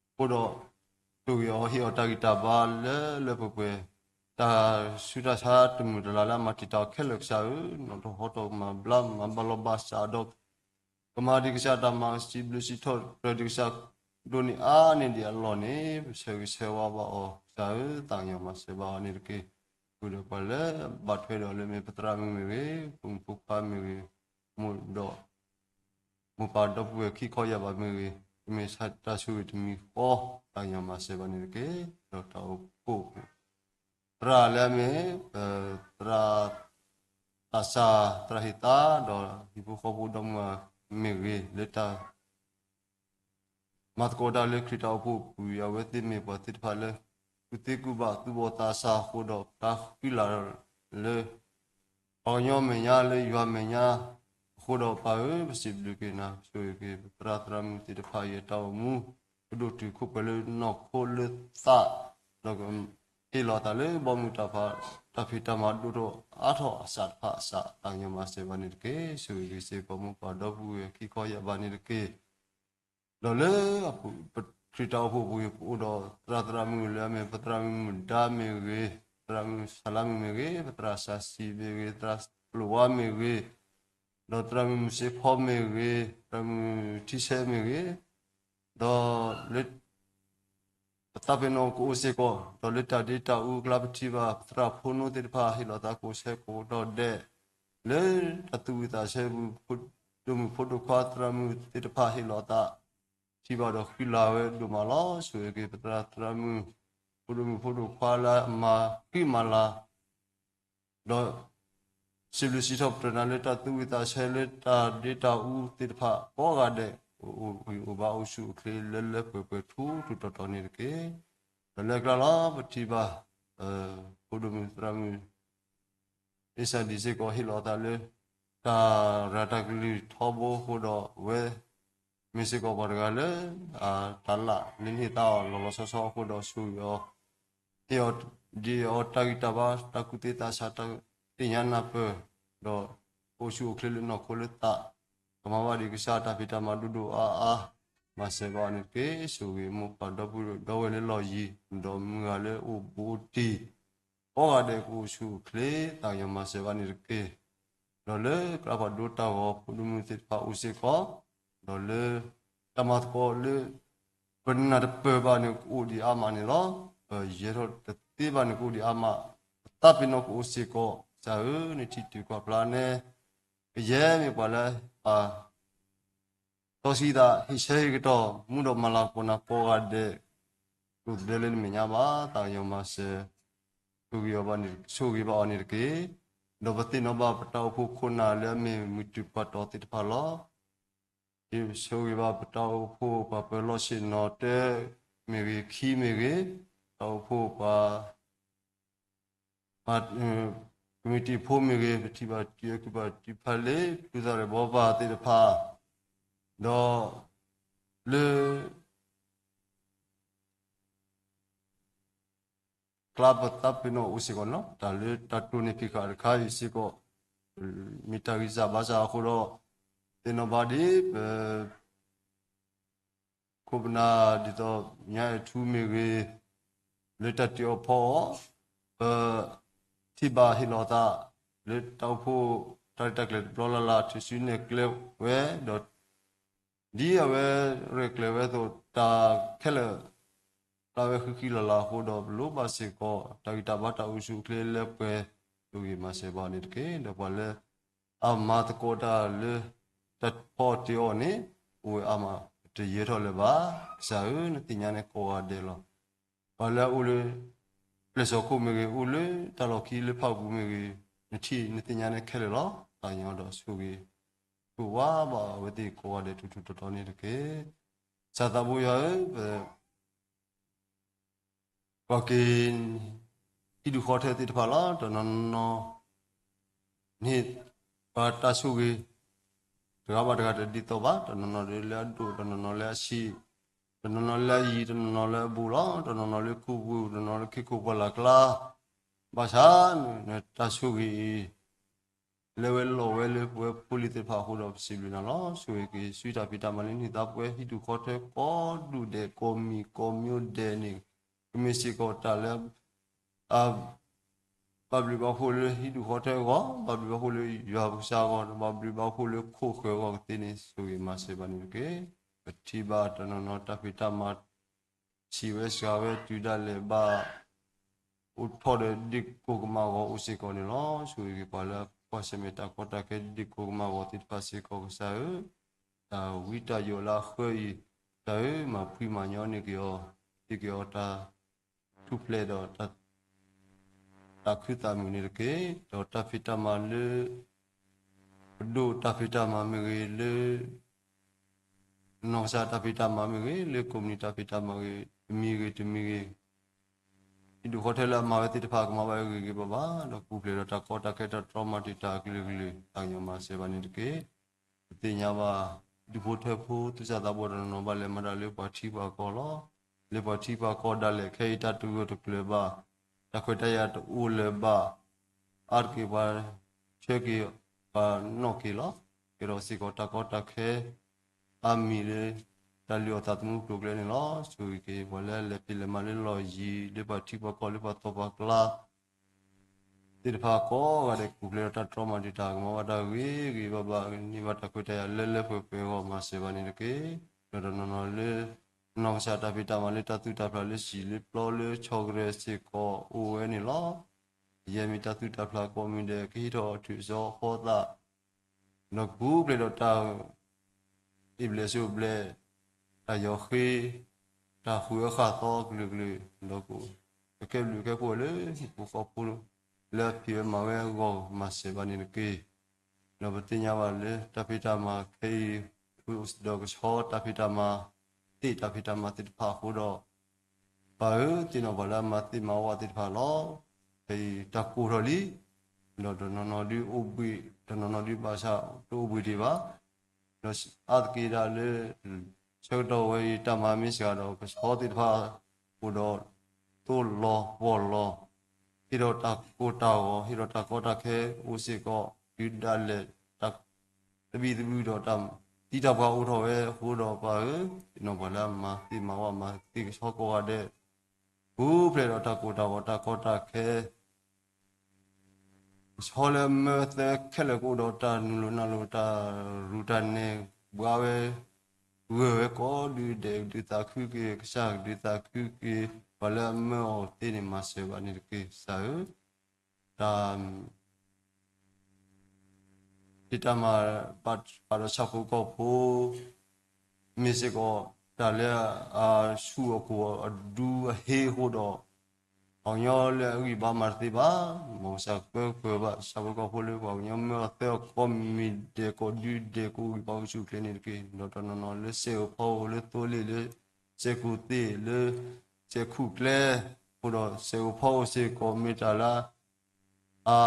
အဃိဒီး ဆိၣ်ဂ့ၤအီၤ ဟ့ၣ်အီၤတၢ်ဂံၢ်တၢ်ဘါလၢလၢပှဲၤပှဲၤ တၢ်ဆူးတၢ်ဆါတမုာ်တလၤလၢအမၤတံာ်တာ်အီၤခဲလၢာ်ကစၢ်ဧၢ, နီၣ်ထီၣ်ဟီထီၣ်ကမၤဘျါမၤဘၣ်လီၤဘၣ်စးဒီး ကမၤဒံးကစၢ်တၢ်မၤ စံးဘျုးစံးထီၣ်ပတြၢၤဒံးကစၢ်ဒိၣ်န့ၢ်အါန့ၢ်ဒံးအလီၢ်န့ၣ် ပဆၢဂ့ၤဆၢဝါဘၣ်အီၤကစၢ်ဧၢ, သးကညီၤမၤစၢၤဘၣ်အီၤန့ၣ်တက့ၢ်. ဃုာ်ဒီးပှၤလၢဘၣ်ထွဲဒီးလၢမ့ၢ်ပသရၣ်မုၣ်မ့ၢ်ဂ့ၤ, ဖိမုၣ်ဖိခွါမ့ၢ်ဂ့ၤ, မိၢ်ဒီး မိၢ်ပၢ်ဒီပုၢ်ဝဲၢ်ခံခီယာ်ဘၣ်မ့ၢ်ဂ့ၤ, ကမ့ၢ်တၢ်ဆိၣ်ဂ့ၤတမံၤဃီ သးကညီၤမၤစၢၤဘၣ်န့ၣ်တက့ၢ်. ဒီးတၢ်အိၣ်ဖှိၣ် သရၣ်လၢအမ့ၢ် သရၣ်သးစၢ် သရၣ်ဟ့ၣ်သါ ဒီးဟံၣ်ဖိဃီဖိဒီမါမ့ၢ်ဂ့ၤ လၢတၢ် မၤသကိးတၢ်လၢခရံာ်တၢ်အိၣ်ဖှိၣ်အပူၤ အဝဲသ့ၣ်မ့ၢ်ပှၤသ့ၣ်တဖၣ်လၢ ကူၣ်သ့ကူၣ်ဘၣ်သူၣ်ဘီၣ်သးစၢ်အဃိဒီး ပတၢ်ဃံလၤလၢ ပှၤကညီမဲာ်ညါလၢယွၤမဲာ်ညါအဃိဒီး ပၢ်ဧၢ ပစံးဘျုးက့ၤနၤ ဆိၣ်ဂ့ၤက့ၤ ပသရၣ်သရၣ်မုၣ်သ့ၣ်တဖၣ်အံၤအတၢ်အိၣ်မူ ကဒိၣ်တုာ်ခိၣ်ပှဲၤလၢနီၢ်ခိလၢသး ဒီးကဟ့ၣ်လီၤသးလၢဘီမုၢ်တၢ်ဖး တၢ်ဖံးတၢ်မၤဒိၣ်ထီၣ်အါထီၣ်အစးတဖၣ်အစး သးကညီၤမၤစၢၤဘၣ်န့ၣ်တက့ၢ်. ဆိၣ်ဂ့ၤက့ၤစ့ၢ်ကီးမိၢ်ပၢ်ဒီပုၢ်ဝဲၢ်ခံခီယာ်ဘၣ်န့ၣ်တက့ၢ်. ဒီးလၢ ခရံာ်တၢ်အိၣ်ဖှိၣ်အပူၤ ပအိၣ်ဒီးသရၣ်သရၣ်မုၣ်လၢအမ့ၢ် ပသရၣ်မုၣ်မုၣ်ဒါမ့ၢ်ဂ့ၤ, သရၣ်မုၣ်ဆၣ်လါမုၣ်မ့ၢ်ဂ့ၤ, ပသရၣ်စၢ်စံၤမ့ၢ်ဂ့ၤ, သရၣ်ပျိၢ်ဝါမ့ၢ်ဂ့ၤ, ဒီးသရၣ်မုၣ်မုၢ်စ့ဖီမ့ၢ်ဂ့ၤ, သရၣ်မုၣ်ထံဆဲမ့ၢ်ဂ့ၤ, ဒီးလၢ ပသးပ့ၤနီၣ်ကအိၣ်စ့ၢ်ကီး ဒီးလၢတၢ်ဒ့တၢ်အူအကျါ ပထံၣ်ဘၣ် ပသရၣ်ဖိနီသ့ၣ်တဖၣ် ဟ့ၣ်လီၤသးကအိၣ်ဆၢကိးဒီးဒဲး လၢတၢ်သူၣ်ဝံၣ်သးဆၢပူၤ ဒိၣ်မုၣ်ဖိဒိၣ်ခွါသရၣ်မုၣ်သ့ၣ်တဖၣ် ဟ့ၣ်လီၤသး ထံၣ်ဘၣ်ဒီးဃံလၤဝဲဒိၣ်မးလီၤ. ဆိၣ်ဂ့ၤက့ၤပသရၣ်သရၣ်မုၣ် ဖိဒိၣ်မုၣ်ဖိဒိၣ်ခွါလၢအမၤဃံမၤလၤ ဒီး စံးဘျုးစံးထီၣ်ပတြၢၤနၤလၢတၢ်သူၣ်ဝံၣ်သးဆၢလၢတၢ်ဒ့တၢ်အူသ့ၣ်တဖၣ်ကိးဂၤဒဲး အိၣ်ဘၣ်အိၣ်ဆူၣ်အိၣ်ချ့လၢလၢပှဲၤပှဲၤထူထူတီတီန့ၣ်တက့ၢ်. ဒီးလၢအကျါလီၤ ပထံၣ်ဘၣ် ဖိဒိၣ်မုၣ်သရၣ်မုၣ် အ့ၣ်စၢ်ဒံးစ့ၢ်ကီး ဟ့ၣ်လီၤအသးလၢ တၢ်ရၤတၢ်ကလုၢ်ထီဘိအဃိဒီး အဝဲ မ့ၢ်စ့ၢ်ကီးပှၤတဂၤလၢ တၢ်လၢ်လၢနဟ့ၣ်သါအီၤလီၤလီၤဆီဆီအဃိဒီး ဆိၣ်ဂ့ၤအီၤ ဟ့ၣ်အီၤဒ်အီၤတၢ်ဂံၢ်တၢ်ဘါ တၢ်ကူၣ်သ့သးဆး တၢ်သ့ၣ်ညါနၢ်ပၢၢ် ဒီးအိၣ်ဆူၣ်အိၣ်ချ့လၢနီၢ်ခိလၢသး ကမၤဘၣ်ဒံးကစၢ်တၢ်ဖံးတၢ်မၤဒိၣ်ဒိၣ်အါအါ မၤစၢၤဘၣ်အီၤန့ၣ်တက့ၢ်. ဆိၣ်ဂ့ၤမိၢ်ပၢ်ဒီပုၢ်ဒီဝဲၢ်လၢလီၢ်ယံၤ ဒီးမုၢ်ဂၤလၢအိၣ်ဘူးအိၣ်တံၢ် ကိးဂၤဒဲးကအိၣ်ဆူၣ်အိၣ်ချ့ သးကညီၤမၤစၢၤဘၣ်န့ၣ်တက့ၢ်. ဒီးလၢကျါပှၤဒိတၢ်ဂီၤဖိဒိၣ်မုၣ်သ့ၣ်တဖၣ်အိၣ်စ့ၢ်ကီး ဒီးလၢ တၢ်မၤသကိးလၢ ပနၢ်တပၢၢ်ဘၣ်န့ၣ် ကအိၣ်ဒံးအါမးန့ၣ်လီၤ. ပယဲၢ်ထီၣ်တသ့ဘၣ်န့ၣ် ကအိၣ်ဒံးအါမး ပသးပ့ၤနီၣ်ကအိၣ်စ့ၢ်ကီး ကစၢ်ဧၢ နထံၣ်တုၤကွၢ်ဖျါနဲ ကယဲၢ်မ့ၢ်ပှၤလၢပာ် တီဆှံသး ဟ့ၣ်ဆၢဟ့ၣ်ကတီၢ် မူဒီးမၤလၤကပီၤနၤကိးဂၤဒဲး ကိးသဘျဲလၢနမဲာ်ညါဘၣ် သးကညီၤမၤစၢၤ ဆိၣ်ဂ့ၤအီၤဘၣ်န့ၣ် ဆိၣ်ဂ့ၤဘၣ်အီၤန့ၣ်တက့ၢ်. ဒီးပသ့ၣ်နီၣ်ဘၣ်ပတၢ်အိၣ်ဖှိၣ်ခိၣ်နၢ်လၢအမ့ၢ်မုၢ်တုၤပှၤတီၤသ့ၣ်တဖၣ်လီၤ. ဆိၣ်ဂ့ၤဘၣ်ပတၢ်အိၣ်ဖှိၣ်ပှၤပၢၤလီၢ်ဆ့ၣ်နီၤတဲမ့ၢ်ဂ့ၤ ခံမ့ၢ်ဂ့ၤ, တၢ်အိၣ်ဖှိၣ်ပှၤ ပှၤ ကမံးတံာ်ဖိမ့ၢ်ဂ့ၤ, ပထံၣ်ဘၣ်တံၤအကုၢ်ဘၣ်တံၤဖးလ့ၢ် ပုၢ်သးရဲၣ်ဘီပၢ်သ့ၣ်တဖၣ်, ဒီးလၢ ကျါပသးပ့ၤနီၣ်အိၣ်စ့ၢ်ကီးနီၤ, တၢ်လၢတၢ်တိၢ်န့ၢ်ဖံးဃာ်တခါအံၤစ့ၢ်ကီး, မ့ၢ်တၢ်ဂံၢ်စၢ်ဘါစၢ်အဃိဒီး သ့ၣ်နီၣ်ဘၣ်ဒ်ပ ခိၣ်ပနၢ်ဒ်သိး ညါအဲၣ်ထူမ့ၢ်ဂ့ၤ, လၢတၢ်တ့အီၣ်ဖီအီၣ်, ပထံၣ်ဘၣ်ဟ့ၣ်လီၤသး လၢတၢ်အိၣ်ဖှိၣ်တၢ်ရဲၣ်တၢ်ကျဲၤတဘျီလၢ်လၢ် ထုးစုနဲၣ်ကျဲဝဲဒီး ဒ်အဝဲရဲၣ်ကျဲၤဝဲအသိး တၢ်ခဲလၢာ် ပျၢ်ဝဲဃံဃံလၤလၤအဃိဒီး ပလိၣ်ဘၣ်စ့ၢ်ကီး တၢ်ဂံၢ်တၢ်ဘါတၢ်အိၣ်ဆူၣ်အိၣ်ချ့လၢပှဲၤ ဆိၣ်ဂ့ၤမၤစၢၤဘၣ်န့ၣ်တက့ၢ်. ဒီးပှၤလၢ အမၤသကိးတၢ်လၢ တၢ်ဖီတ့အီၣ်န့ၣ် အိၣ်ဝဲအါမး တယၢၤထီၣ်လၢၤဘၣ်. ကစၢ်ဧၢ, နသ့ၣ်ညါန့ၣ်ကိးဂၤဒဲးလီၤ. ပှၤလၢအအိၣ်လၢ ပျဲၢ်စီၤခိၣ်မ့ၢ်ဂ့ၤ, အိၣ်လၢတၢ်လီၢ်ခံလၢဖၣ်ပူၤမ့ၢ်ဂ့ၤ, နထံၣ်နသ့ၣ်ညါန့ၣ်ခဲလၢာ်လီၤ. သးကညီၤဒီးဆိၣ်ဂ့ၤ ဆိၣ်ဝါဘၣ်အဝဲသ့ၣ်ကိးဂၤဒဲးထူထူတီတီန့ၣ်တက့ၢ်. ကစၢ်သးဘိယွၤဧၢ, ပ ပှၤက့ၤ ဟံၣ်ဒူၣ်ဃီထၢသ့ၣ်တဖၣ်လီၤ. တနီၤနီၤ န့ၣ် ပှၤတၢ်ဆိၣ်ဂ့ၤ တဂၤဘၣ်တဂၤတဒ်သိးဘၣ်. တနီၤနီၤလၢအဒိၣ်, တနီၤနီၤလၢအဆံး, တနီၤနီၤလၢအယံၤ, တနီၤနီၤလၢအဘူးလီၤ. တနီၤနီၤလၢခိၣ်ပူၤ, တနီၤနီၤလၢခ့ခိၣ်ပှၢ်လၢ်ကျါ, ဘၣ်ဆၣ် နတၢ်ဆိၣ်ဂ့ၤအံၤ လဲၤဝဲလီၤဝဲလၢပဝဲဖိလံၤသ့ၣ်တဖၣ်အဃိဒီး ပစံးဘျုးနၤလီၤ. ဆိၣ်ဂ့ၤက့ၤ ဆှံတၢ်ဖံးတၢ်မၤလၢနဟံၣ်သးပှဲၤ ဟံၣ်ဒူၣ်ဃီထၢကိးဒူၣ်ဒဲး ကိးမံၤကိးမံၤဒဲးန့ၣ် ကမ့ၢ်စ့ၢ်ကီးတၢ်လၢ အ ဘၣ်ဘျုးဘၣ်ဖှိၣ်လၢဟံၣ်ဒူၣ်ဃီထၢအဂီၢ်, ဘၣ်ဘျုးဘၣ်ဖှိၣ်လၢယွၤပကစၢ်အဂီၢ်, ဘၣ်ဘျုးဘၣ်ဖှိၣ်လၢခိၣ်ဃၢၤအဂီၢ်ကသ့န့ၣ် ဆိၣ်ဂ့ၤမၤစၢၤဘၣ်န့ၣ်တက့ၢ်. ပထံၣ်ဘၣ်တနီၤနီၤတၢ်ဖံးတၢ်မၤ ဆံးဝဲစှၤဝဲတုၤဒၣ်လဲာ်ဘၣ် အိၣ်ထီၣ်ဒီးဒ့ၣ်ကိၢ်ကမၣ်ဂီၤအိၣ်စ့ၢ်ကီးန့ၣ်လီၤ. ဆိၣ်ဂ့ၤက့ၤပှၤလၢကွၢ်ဆၢၣ်မဲာ်တၢ်ကီတၢ်ခဲဒ့ၣ်ကိၢ်ကမၣ်ဂီၤသ့ၣ်တဖၣ်စ့ၢ်ကီးကစၢ်ဧၢ, တၢ်ဝံတၢ်ယိးလၢအဃၢအံၤ, ကစၢ်ဧၢ, မၤဖှံမၤညီန့ၢ်က့ၤအီၤ, ဟ့ၣ်က့ၤအီၤတၢ်ထူၣ်ဖျဲးဒီး တၢ်ခုသးမုာ်န့ၣ်တက့ၢ်. ဒီးတၢ်ဖံးတၢ်မၤလၢ ပဒိၣ်တၢ်ဖံးတၢ်မၤမ့ၢ်ဂ့ၤ, လၢ နီၢ်ကစၢ်တၢ်ဖံးတၢ်မၤမ့ၢ်ဂ့ၤ, လၢကိးမုၢ်နံၤတၢ်ဖံးတၢ်မၤဂ့ၤ, တမံၤဂ့ၤတမံၤဂ့ၤ, ဟံၣ်ဒူၣ်ဃီထၢလၢအမၤဝဲသ့ၣ်တဖၣ် ကမၤဘၣ်ဂ့ၤဂ့ၤဘၣ်ဘၣ်, ဒီးပူၤဖျဲးဒီးတၢ်ကီတၢ်ခဲတၢ်တြီမၤတံာ်တာ်အကလုာ်ကလုာ် သးကညီၤမၤစၢၤဘၣ်န့ၣ်တက့ၢ်. ပသ့ၣ်ညါဘၣ် ဒူၣ်ဖိထၢဖိ သူၣ်စၢ်သးဘီၣ်တနီၤနီၤဘၣ်လဲၤမၤတၢ်လၢပှၤထံပှၤကီၢ်လီၤ. လၢပှၤထံပှၤကီၢ်ဒၣ်လဲာ်ခဲအံၤတၢ်တဂၢၢ်တကျၢၤဘၣ်, တၢ်ခွဲးတၢ်ယာ်တအိၣ်လၢၤဘၣ်, အါတက့ၢ်ပှၤဆၢက့ၤပှၤနီၣ်က့ၤလီၤ. ကဲထီၣ်စ့ၢ်ကီးတၢ်ကီတၢ်ခဲ အါမံၤလၢ တၢ်လုၢ်အီၣ်သးသမူကျိၤကျဲန့ၣ်လီၤ. ဆိၣ်ဂ့ၤက့ၤ ပှၤလၢအလဲၤဖံးလဲၤမၤလၢလီၢ်ယံၤ လၢပှၤထံပှၤကီၢ် လၢပှၤသီပှၤကျါ သ့ၣ်တဖၣ်ကိးဂၤဒဲး ပူၤဖျဲးဒီးတၢ်တြီမၤတံာ်တာ် ကမၤဘၣ်တၢ်ဂ့ၤဂ့ၤဘၣ်ဘၣ် န့ၢ်ဘၣ်တၢ်ခွဲးတၢ်ယာ်လၢလၢပှဲၤပှဲၤအဂီၢ် မၤစၢၤဘၣ်န့ၣ်တက့ၢ်. ဒီးတနီၤနီၤလၢ နီၢ်ကစၢ်တၢ်ဖံးတၢ်မၤလၢတၢ်သူၣ်တၢ်ဖျးလၢစံာ်လၢပျီလၢဆီကရၢၢ်စ့ၢ်ကီးအိၣ်ဝဲန့ၣ်လီၤ. ယဲမ့ၢ်တၢ်သူၣ်တၢ်ဖျးကိးမံၤဒဲး ကဟ့ၣ်ထီၣ်အီၤထုးစီဖီသး ဒီးကပူၤဖျဲးဒီးတၢ် အ့ဘျဲၣ်စိဘျဲၣ်, တၢ်ယီၤဃ့, တၢ်ဃုအီၣ်ဃာ်သီကလုာ်ကလုာ်, ဒီး ကကဲဘျုးကဲဖှိၣ်လၢဟံၣ်ဖိဃီဖိ လၢအဖံးဝဲမၤဝဲအဂီၢ် မၤစၢၤဘၣ်န့ၣ်တက့ၢ်. ဒီးပသ့ၣ်ညါဘၣ်လၢတၢ်ဖံးတၢ်မၤခဲအံၤ ဒီးကဆီတၢ်ဖံးတၢ်မၤ, သ့ၣ်တၢ်ဖံးတၢ်မၤသ့ၣ်တဖၣ်အဃိဒီး ပၢ်ဧၢ, သ့ၣ်နီၣ်ပှၤလၢအမၤသ့ၣ်မၤဝၣ်သ့ၣ်တဖၣ်လီၤ. ခဲအံၤတၢ်ကိၢ်ထီၣ်လံ, ဒီးတနီၤနီၤဒုးအိၣ်ဘှံး, တနီၤနီၤဒုးဘၣ်ဆၣ်တအိၣ်ဘှံးဒံးဘၣ်. ဒီးအါတက့ၢ်ဒၣ်လၢ ဆၢကတီၢ်ဝဲအံၤ တၢ်မၤမ့ၢ်စှၤဒီး ကဆီသ့ၣ်တဖၣ်အိၣ်ဒီး သိလီၤပှီၢ်လီၤ, ဟ့ၣ်ဒီးတၢ်ကိၢ်တၢ်ဂီၤ, ဟ့ၣ်ဒီးတၢ်ကီတၢ်ခဲအိၣ်စ့ၢ်ကီး တုၤဒၣ်လဲာ် တၢ်သဘံၣ်သဘုၣ်ဒီးတၢ်သံတၢ်ပှၢ်အိၣ်ထီၣ်ဝဲအဃိဒီး ပၢ်ဧၢ, သ့ၣ်နီၣ်ပှၤလၢအမၤသ့ၣ်မၤဝၣ်မၤသ့ၣ်ကဆီကိးဂၤဒဲး ပူၤဖျဲးဒီးတၢ်ကိၢ်တၢ်ဂီၤတၢ်ကီတၢ်ခဲ ကဆီလၢအမၢအသၢခဲလၢာ်ကအိၣ်ဒီးတၢ်နုာ်လီၤနုာ်လီၤ တၢ်ရူးတၢ်နဲၣ်ဘှါဝဲ ဂၢၢ်ဝဲကိးဒုဒဲး ကဒုးသးခုက့ၤ ကစၢ်ကဒုးသးခုက့ၤ ပှၤလၢအမၢအီၤသ့န့ၣ် မၤစၢၤဘၣ်န့ၣ်တက့ၢ် ကစၢ်ဧၢ. တၢ် ဖံးတၢ်မၤဘၣ်ဒီးဆၣ်ဖိကီၢ်ဖိ မ့ၢ်စ့ၢ်ကီး တၢ်လၢအဆူၣ်အကိၢ်အဒူအဟ့အဃိဒီး ပှၤကညီလၢအဂံၢ်ဘါမၤတသ့ဘၣ်, မ်ကစၢ်ကပၢကပၢၤဘၣ် ဆၣ်ဖိကီၢ်ဖိလၢပှၤကညီမၢအီၤသၢအီၤကိးမံၤဒဲးကိးဒုဒဲးကိးဂံၢ်ဘါအိၣ်ဆူၣ်အိၣ်ချ့န့ၣ်တက့ၢ်. ဒီးတနီၤနီၤလၢစဲးဧိၤဖီဧိၤလၢသိလ့ၣ်လၢ စဲးခိၣ်သ့ၣ်လၢ စဲးခူၣ်ကျဲ အဃိဒီးစဲးဧိၤဖီဧိၤစ့ၢ်ကီးမ့ၢ်တၢ်လၢ အ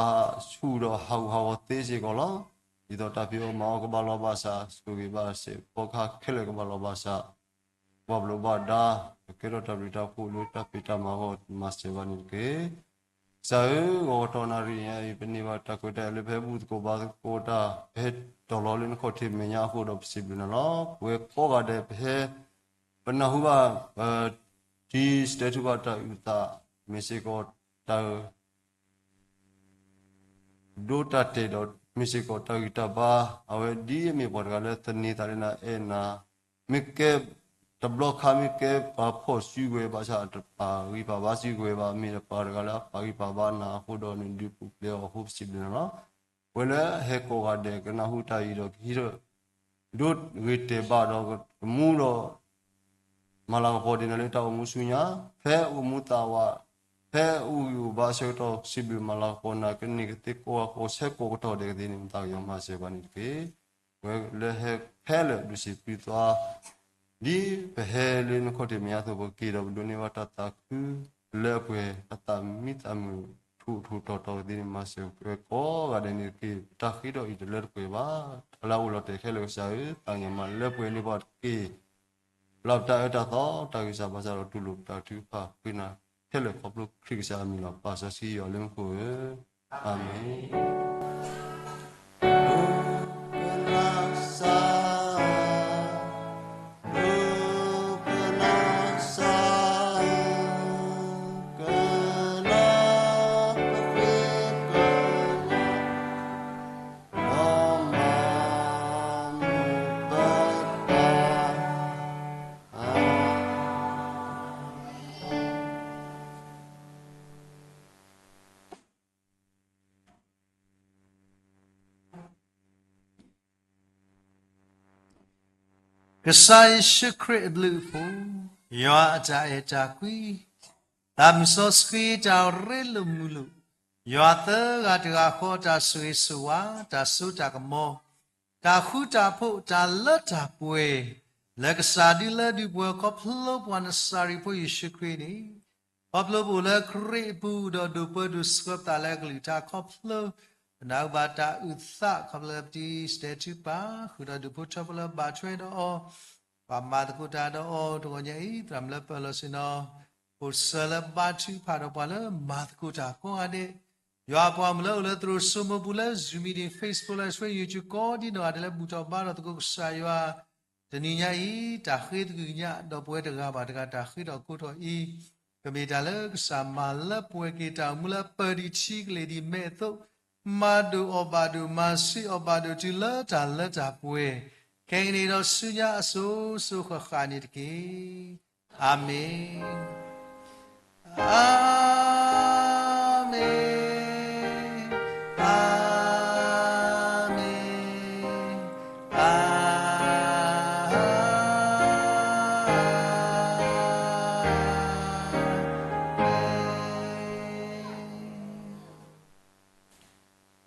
ဆူၣ်ဒီးဟးဂူာ်ဟးဂီၤသ့စ့ၢ်ကီးလီၤ. ဒ်သိးတၢ်ဖံးအီၣ်မၤအီၣ်ကဘၣ်လီၤဘၣ်စး ဆိၣ်ဂ့ၤဘၣ်စဲးဖိခါခဲလၢာ်ကဘၣ်လီၤဘၣ်စး ဘၣ်ဘျိးဘၣ်ဒါ ကကဲထီၣ်တၢ်ဘျုးတၢ်ဖှိၣ်လၢတၢ်ဖံးတၢ်မၤအဂီၢ် မၤစၢၤဘၣ်န့ၣ်တက့ၢ်. ကစၢ်ဧၢ, ဂီၤကတီၢ်နၣ်ရံၣ်အံၤ ပန့ၢ်ဘၣ်တၢ်ခွဲးတၢ်ယာ်လၢပဟဲဘူၣ်သကိးဘါသကိးတၢ်, ပဟဲတီၢ်လီၤလၢနခီၣ်ထံးမဲာ်ညါအဃိဒီး ပစံးဘျုးနၤလီၤ. ပဝဲကိးဂၤဒဲး ပဟဲ ပနၢ်ဟူဘၣ် တံၤစတဲထူပာ်တၢ်အုၣ်သး မ့ၢ်စ့ၢ်ကီးတၢ် ဒိတၢ်တဲာ်ဒီး မ့ၢ်စ့ၢ်ကီးတၢ်ဂံၢ်တၢ်ဘါ, အဝဲဒ်အမ့ၢ်ပှၤတဂၤလၢသန့ၤသးလၢနၤအဲၣ်နၤ, မ့ၢ်ကဲတဘျီခါ မ့ၢ်ကဲပှၤဖီၣ်စုကဝဲၤဘၣ်ဆၣ် တပာ်ဂံၢ်ပာ်ဘါစုကဝဲၤဘၣ်, မ့ၢ်တပှၤတဂၤလၢအပာ်ဂံၢ်ပာ်ဘါနၤအဃိဒီး နဒုးပူၤဖျဲးအီၤအဃိ ပစံးဘျုးနၤလီၤ. ပဝဲလၢဟဲကိးဂၤဒဲး ကနၢ်ဟူတၢ်အံၤဒီး ကဟံးထီၣ် ဒိဂ့ၤတဲာ်ဘၣ်ဒီး ကမူဒီး မၤလၤကပီၤဒံးနၤလၢတၢ်အိၣ်မူဆူညါ, ဖဲအိၣ်မူသးဝး, ဖဲအိၣ်ဂံၢ်အိၣ်ဘါအဆၢကတီၢ် စံးဘျုးမၤလၤကပီၤနၤ ကန့ၢ်ကသ့ကိးဂၤကိးဆၢကိးကတီၢ်ဒဲးကသ့န့ၣ် မၤသးကညီၤမၤစၢၤပှၤန့ၣ်တက့ၢ်. ပဝဲလၢဟဲဖဲလၢာ်ဒုးစံးပျုးသွါ ဒ်ပဟဲလၢနခီၣ်ထံးမဲာ်ညါအသိး ပက့ၤဒီးပဒိးန့ၢ်ဘၣ်တၢ်သးခု လၢအပှဲၤ တၢ်သးမံသးမုာ် ထူးထူးတီၤတီၤကသ့န့ၣ် မၤစၢၤပဝဲကိးဂၤဒဲးန့ၣ်တက့ၢ်. တၢ်ဃ့ထီၣ်အံၤတလၢတပှဲၤဘၣ်, တၢ်လၢအအိၣ်လီၤတဲာ်ခဲလၢာ်ကစၢ်ဧၢ, သးကညီၤမၤလၢပှဲၤန့ၢ်ပှၤတက့ၢ်. လၢပတၢ်အၢတၢ်သီ တၢ်ဂံၢ်စၢ်ဘါစၢ်ဒီးတူၢ်လိာ်ပတၢ်ထုကဖၣ်ဃ့နၤခဲလၢာ်ခီဖျိခရံာ်ကစၢ်အမံၤလီၤ. ပၢ်စီဆှံယွၤလၢမူခိၣ်ဧၢ, အၤမ့ၣ်. ကစၢ်ယ့ၣ်ၡူးခရံာ်အဘျုးအဖှိၣ်, ယွၤအတၢ်အဲၣ်တၢ်ကွံ, သးမုၢ်စီဆှံတၢ်ရ့လိာ်မုာ်လိာ်, ယွၤသၢဂၤတဂၤဃီအတၢ်ဆိၣ်ဂ့ၤဆိၣ်ဝါ, တၢ်စိတၢ်ကမီၤ, တၢ်ဃူတၢ်ဖိး တၢ်လၢတၢ်ပှဲၤ, လၢကစၢ်ဒုလၢဒုးပှၤခီဖျိပှၤနစၤရ့းဖိယ့ၣ်ၡူးခရံာ်န့ၣ် ခီဖျိပအိၣ်လၢခရံာ်အပူၤဒီးဒိးပၢဒိးဆှၢပသးလၢအကလုၢ်ကထါခီဖျိ ပနၢ်ဟူဘၣ်တၢ်အုၣ်သး ခီဖျိလၢပတံၤစတဲထူပာ် ဃုာ်ဒီးဒူၣ်ဖိထၢဖိလၢဘၣ်ထွဲဒီးအီၤ ပှၤမၤသကိးတၢ်ဒီးအီၤတဂီၢ်ညါအံၤ သရၣ်မုၣ်လၢပၢၢ်လီၤဆ့ၣ်နီၤ အိၣ်ဆၢလၢဘါထုကဖၣ်ဒီးပှၤလၢမၤသကိးတၢ်ကိးဂၤဒဲး ယွၤအပှၤမုၣ်လၢအိၣ်လၢသရိာ်စိမိၤပူၤလၢ Zoom meeting, Facebook လၢ ဆွဲ YouTube ကိးဒံနီၢ်ဂၤဒဲးလၢဘူၣ်ထီၣ်ဘါထီၣ်သကိးကစၢ်ယွၤ တနံၤညါအံၤ တၢ်ဃ့သကွံာ်ကညးဒီးပဝဲတဂၤဘၣ်တဂၤ တၢ်ဃ့ထီၣ်ကိးထီၣ်အံၤ ကမ့ၢ်တၢ်လၢကစၢ်မၤလၢပှဲၤက့ၤတၢ်အိၣ်မူလၢပၢၢ်ဒံးထံကလ့ၢ်ဒံးမဲာ်အသိး မၤဒိၣ်အီၤဘၣ်ဒိၣ် မၤဆှံအီၤဘၣ်ဒိၣ်တုၤလၢတၢ်လၢတၢ်ပှဲၤ ခဲကနံၣ်ဒီးဆူညါအစိၤစိၤဃၣ်ဃၣ်န့ၣ်တက့ၢ်. အၤမ့ၣ်, အၤမ့ၣ်, အၤမ့ၣ်, အၤမ့ၣ်.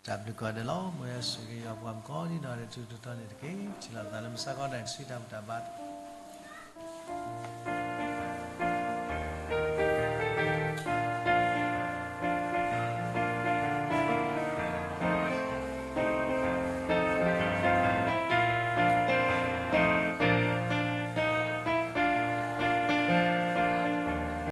တၢ်ဘျုးကိးဂၤဒဲးလီၤ. မ်ယွၤဆိၣ်ဂ့ၤ ယွၤပှၤမုၣ်ကိးဒံနီၢ်ဂၤဒဲး ထူးထူးတီၤတီၤန့ၣ်တက့ၢ်. ထံၣ်လိာ်ပသးလၢမုၢ်ဆါခီနၣ်ရံၣ် ဆူတၢ်ဘူၣ်တၢ်ဘါ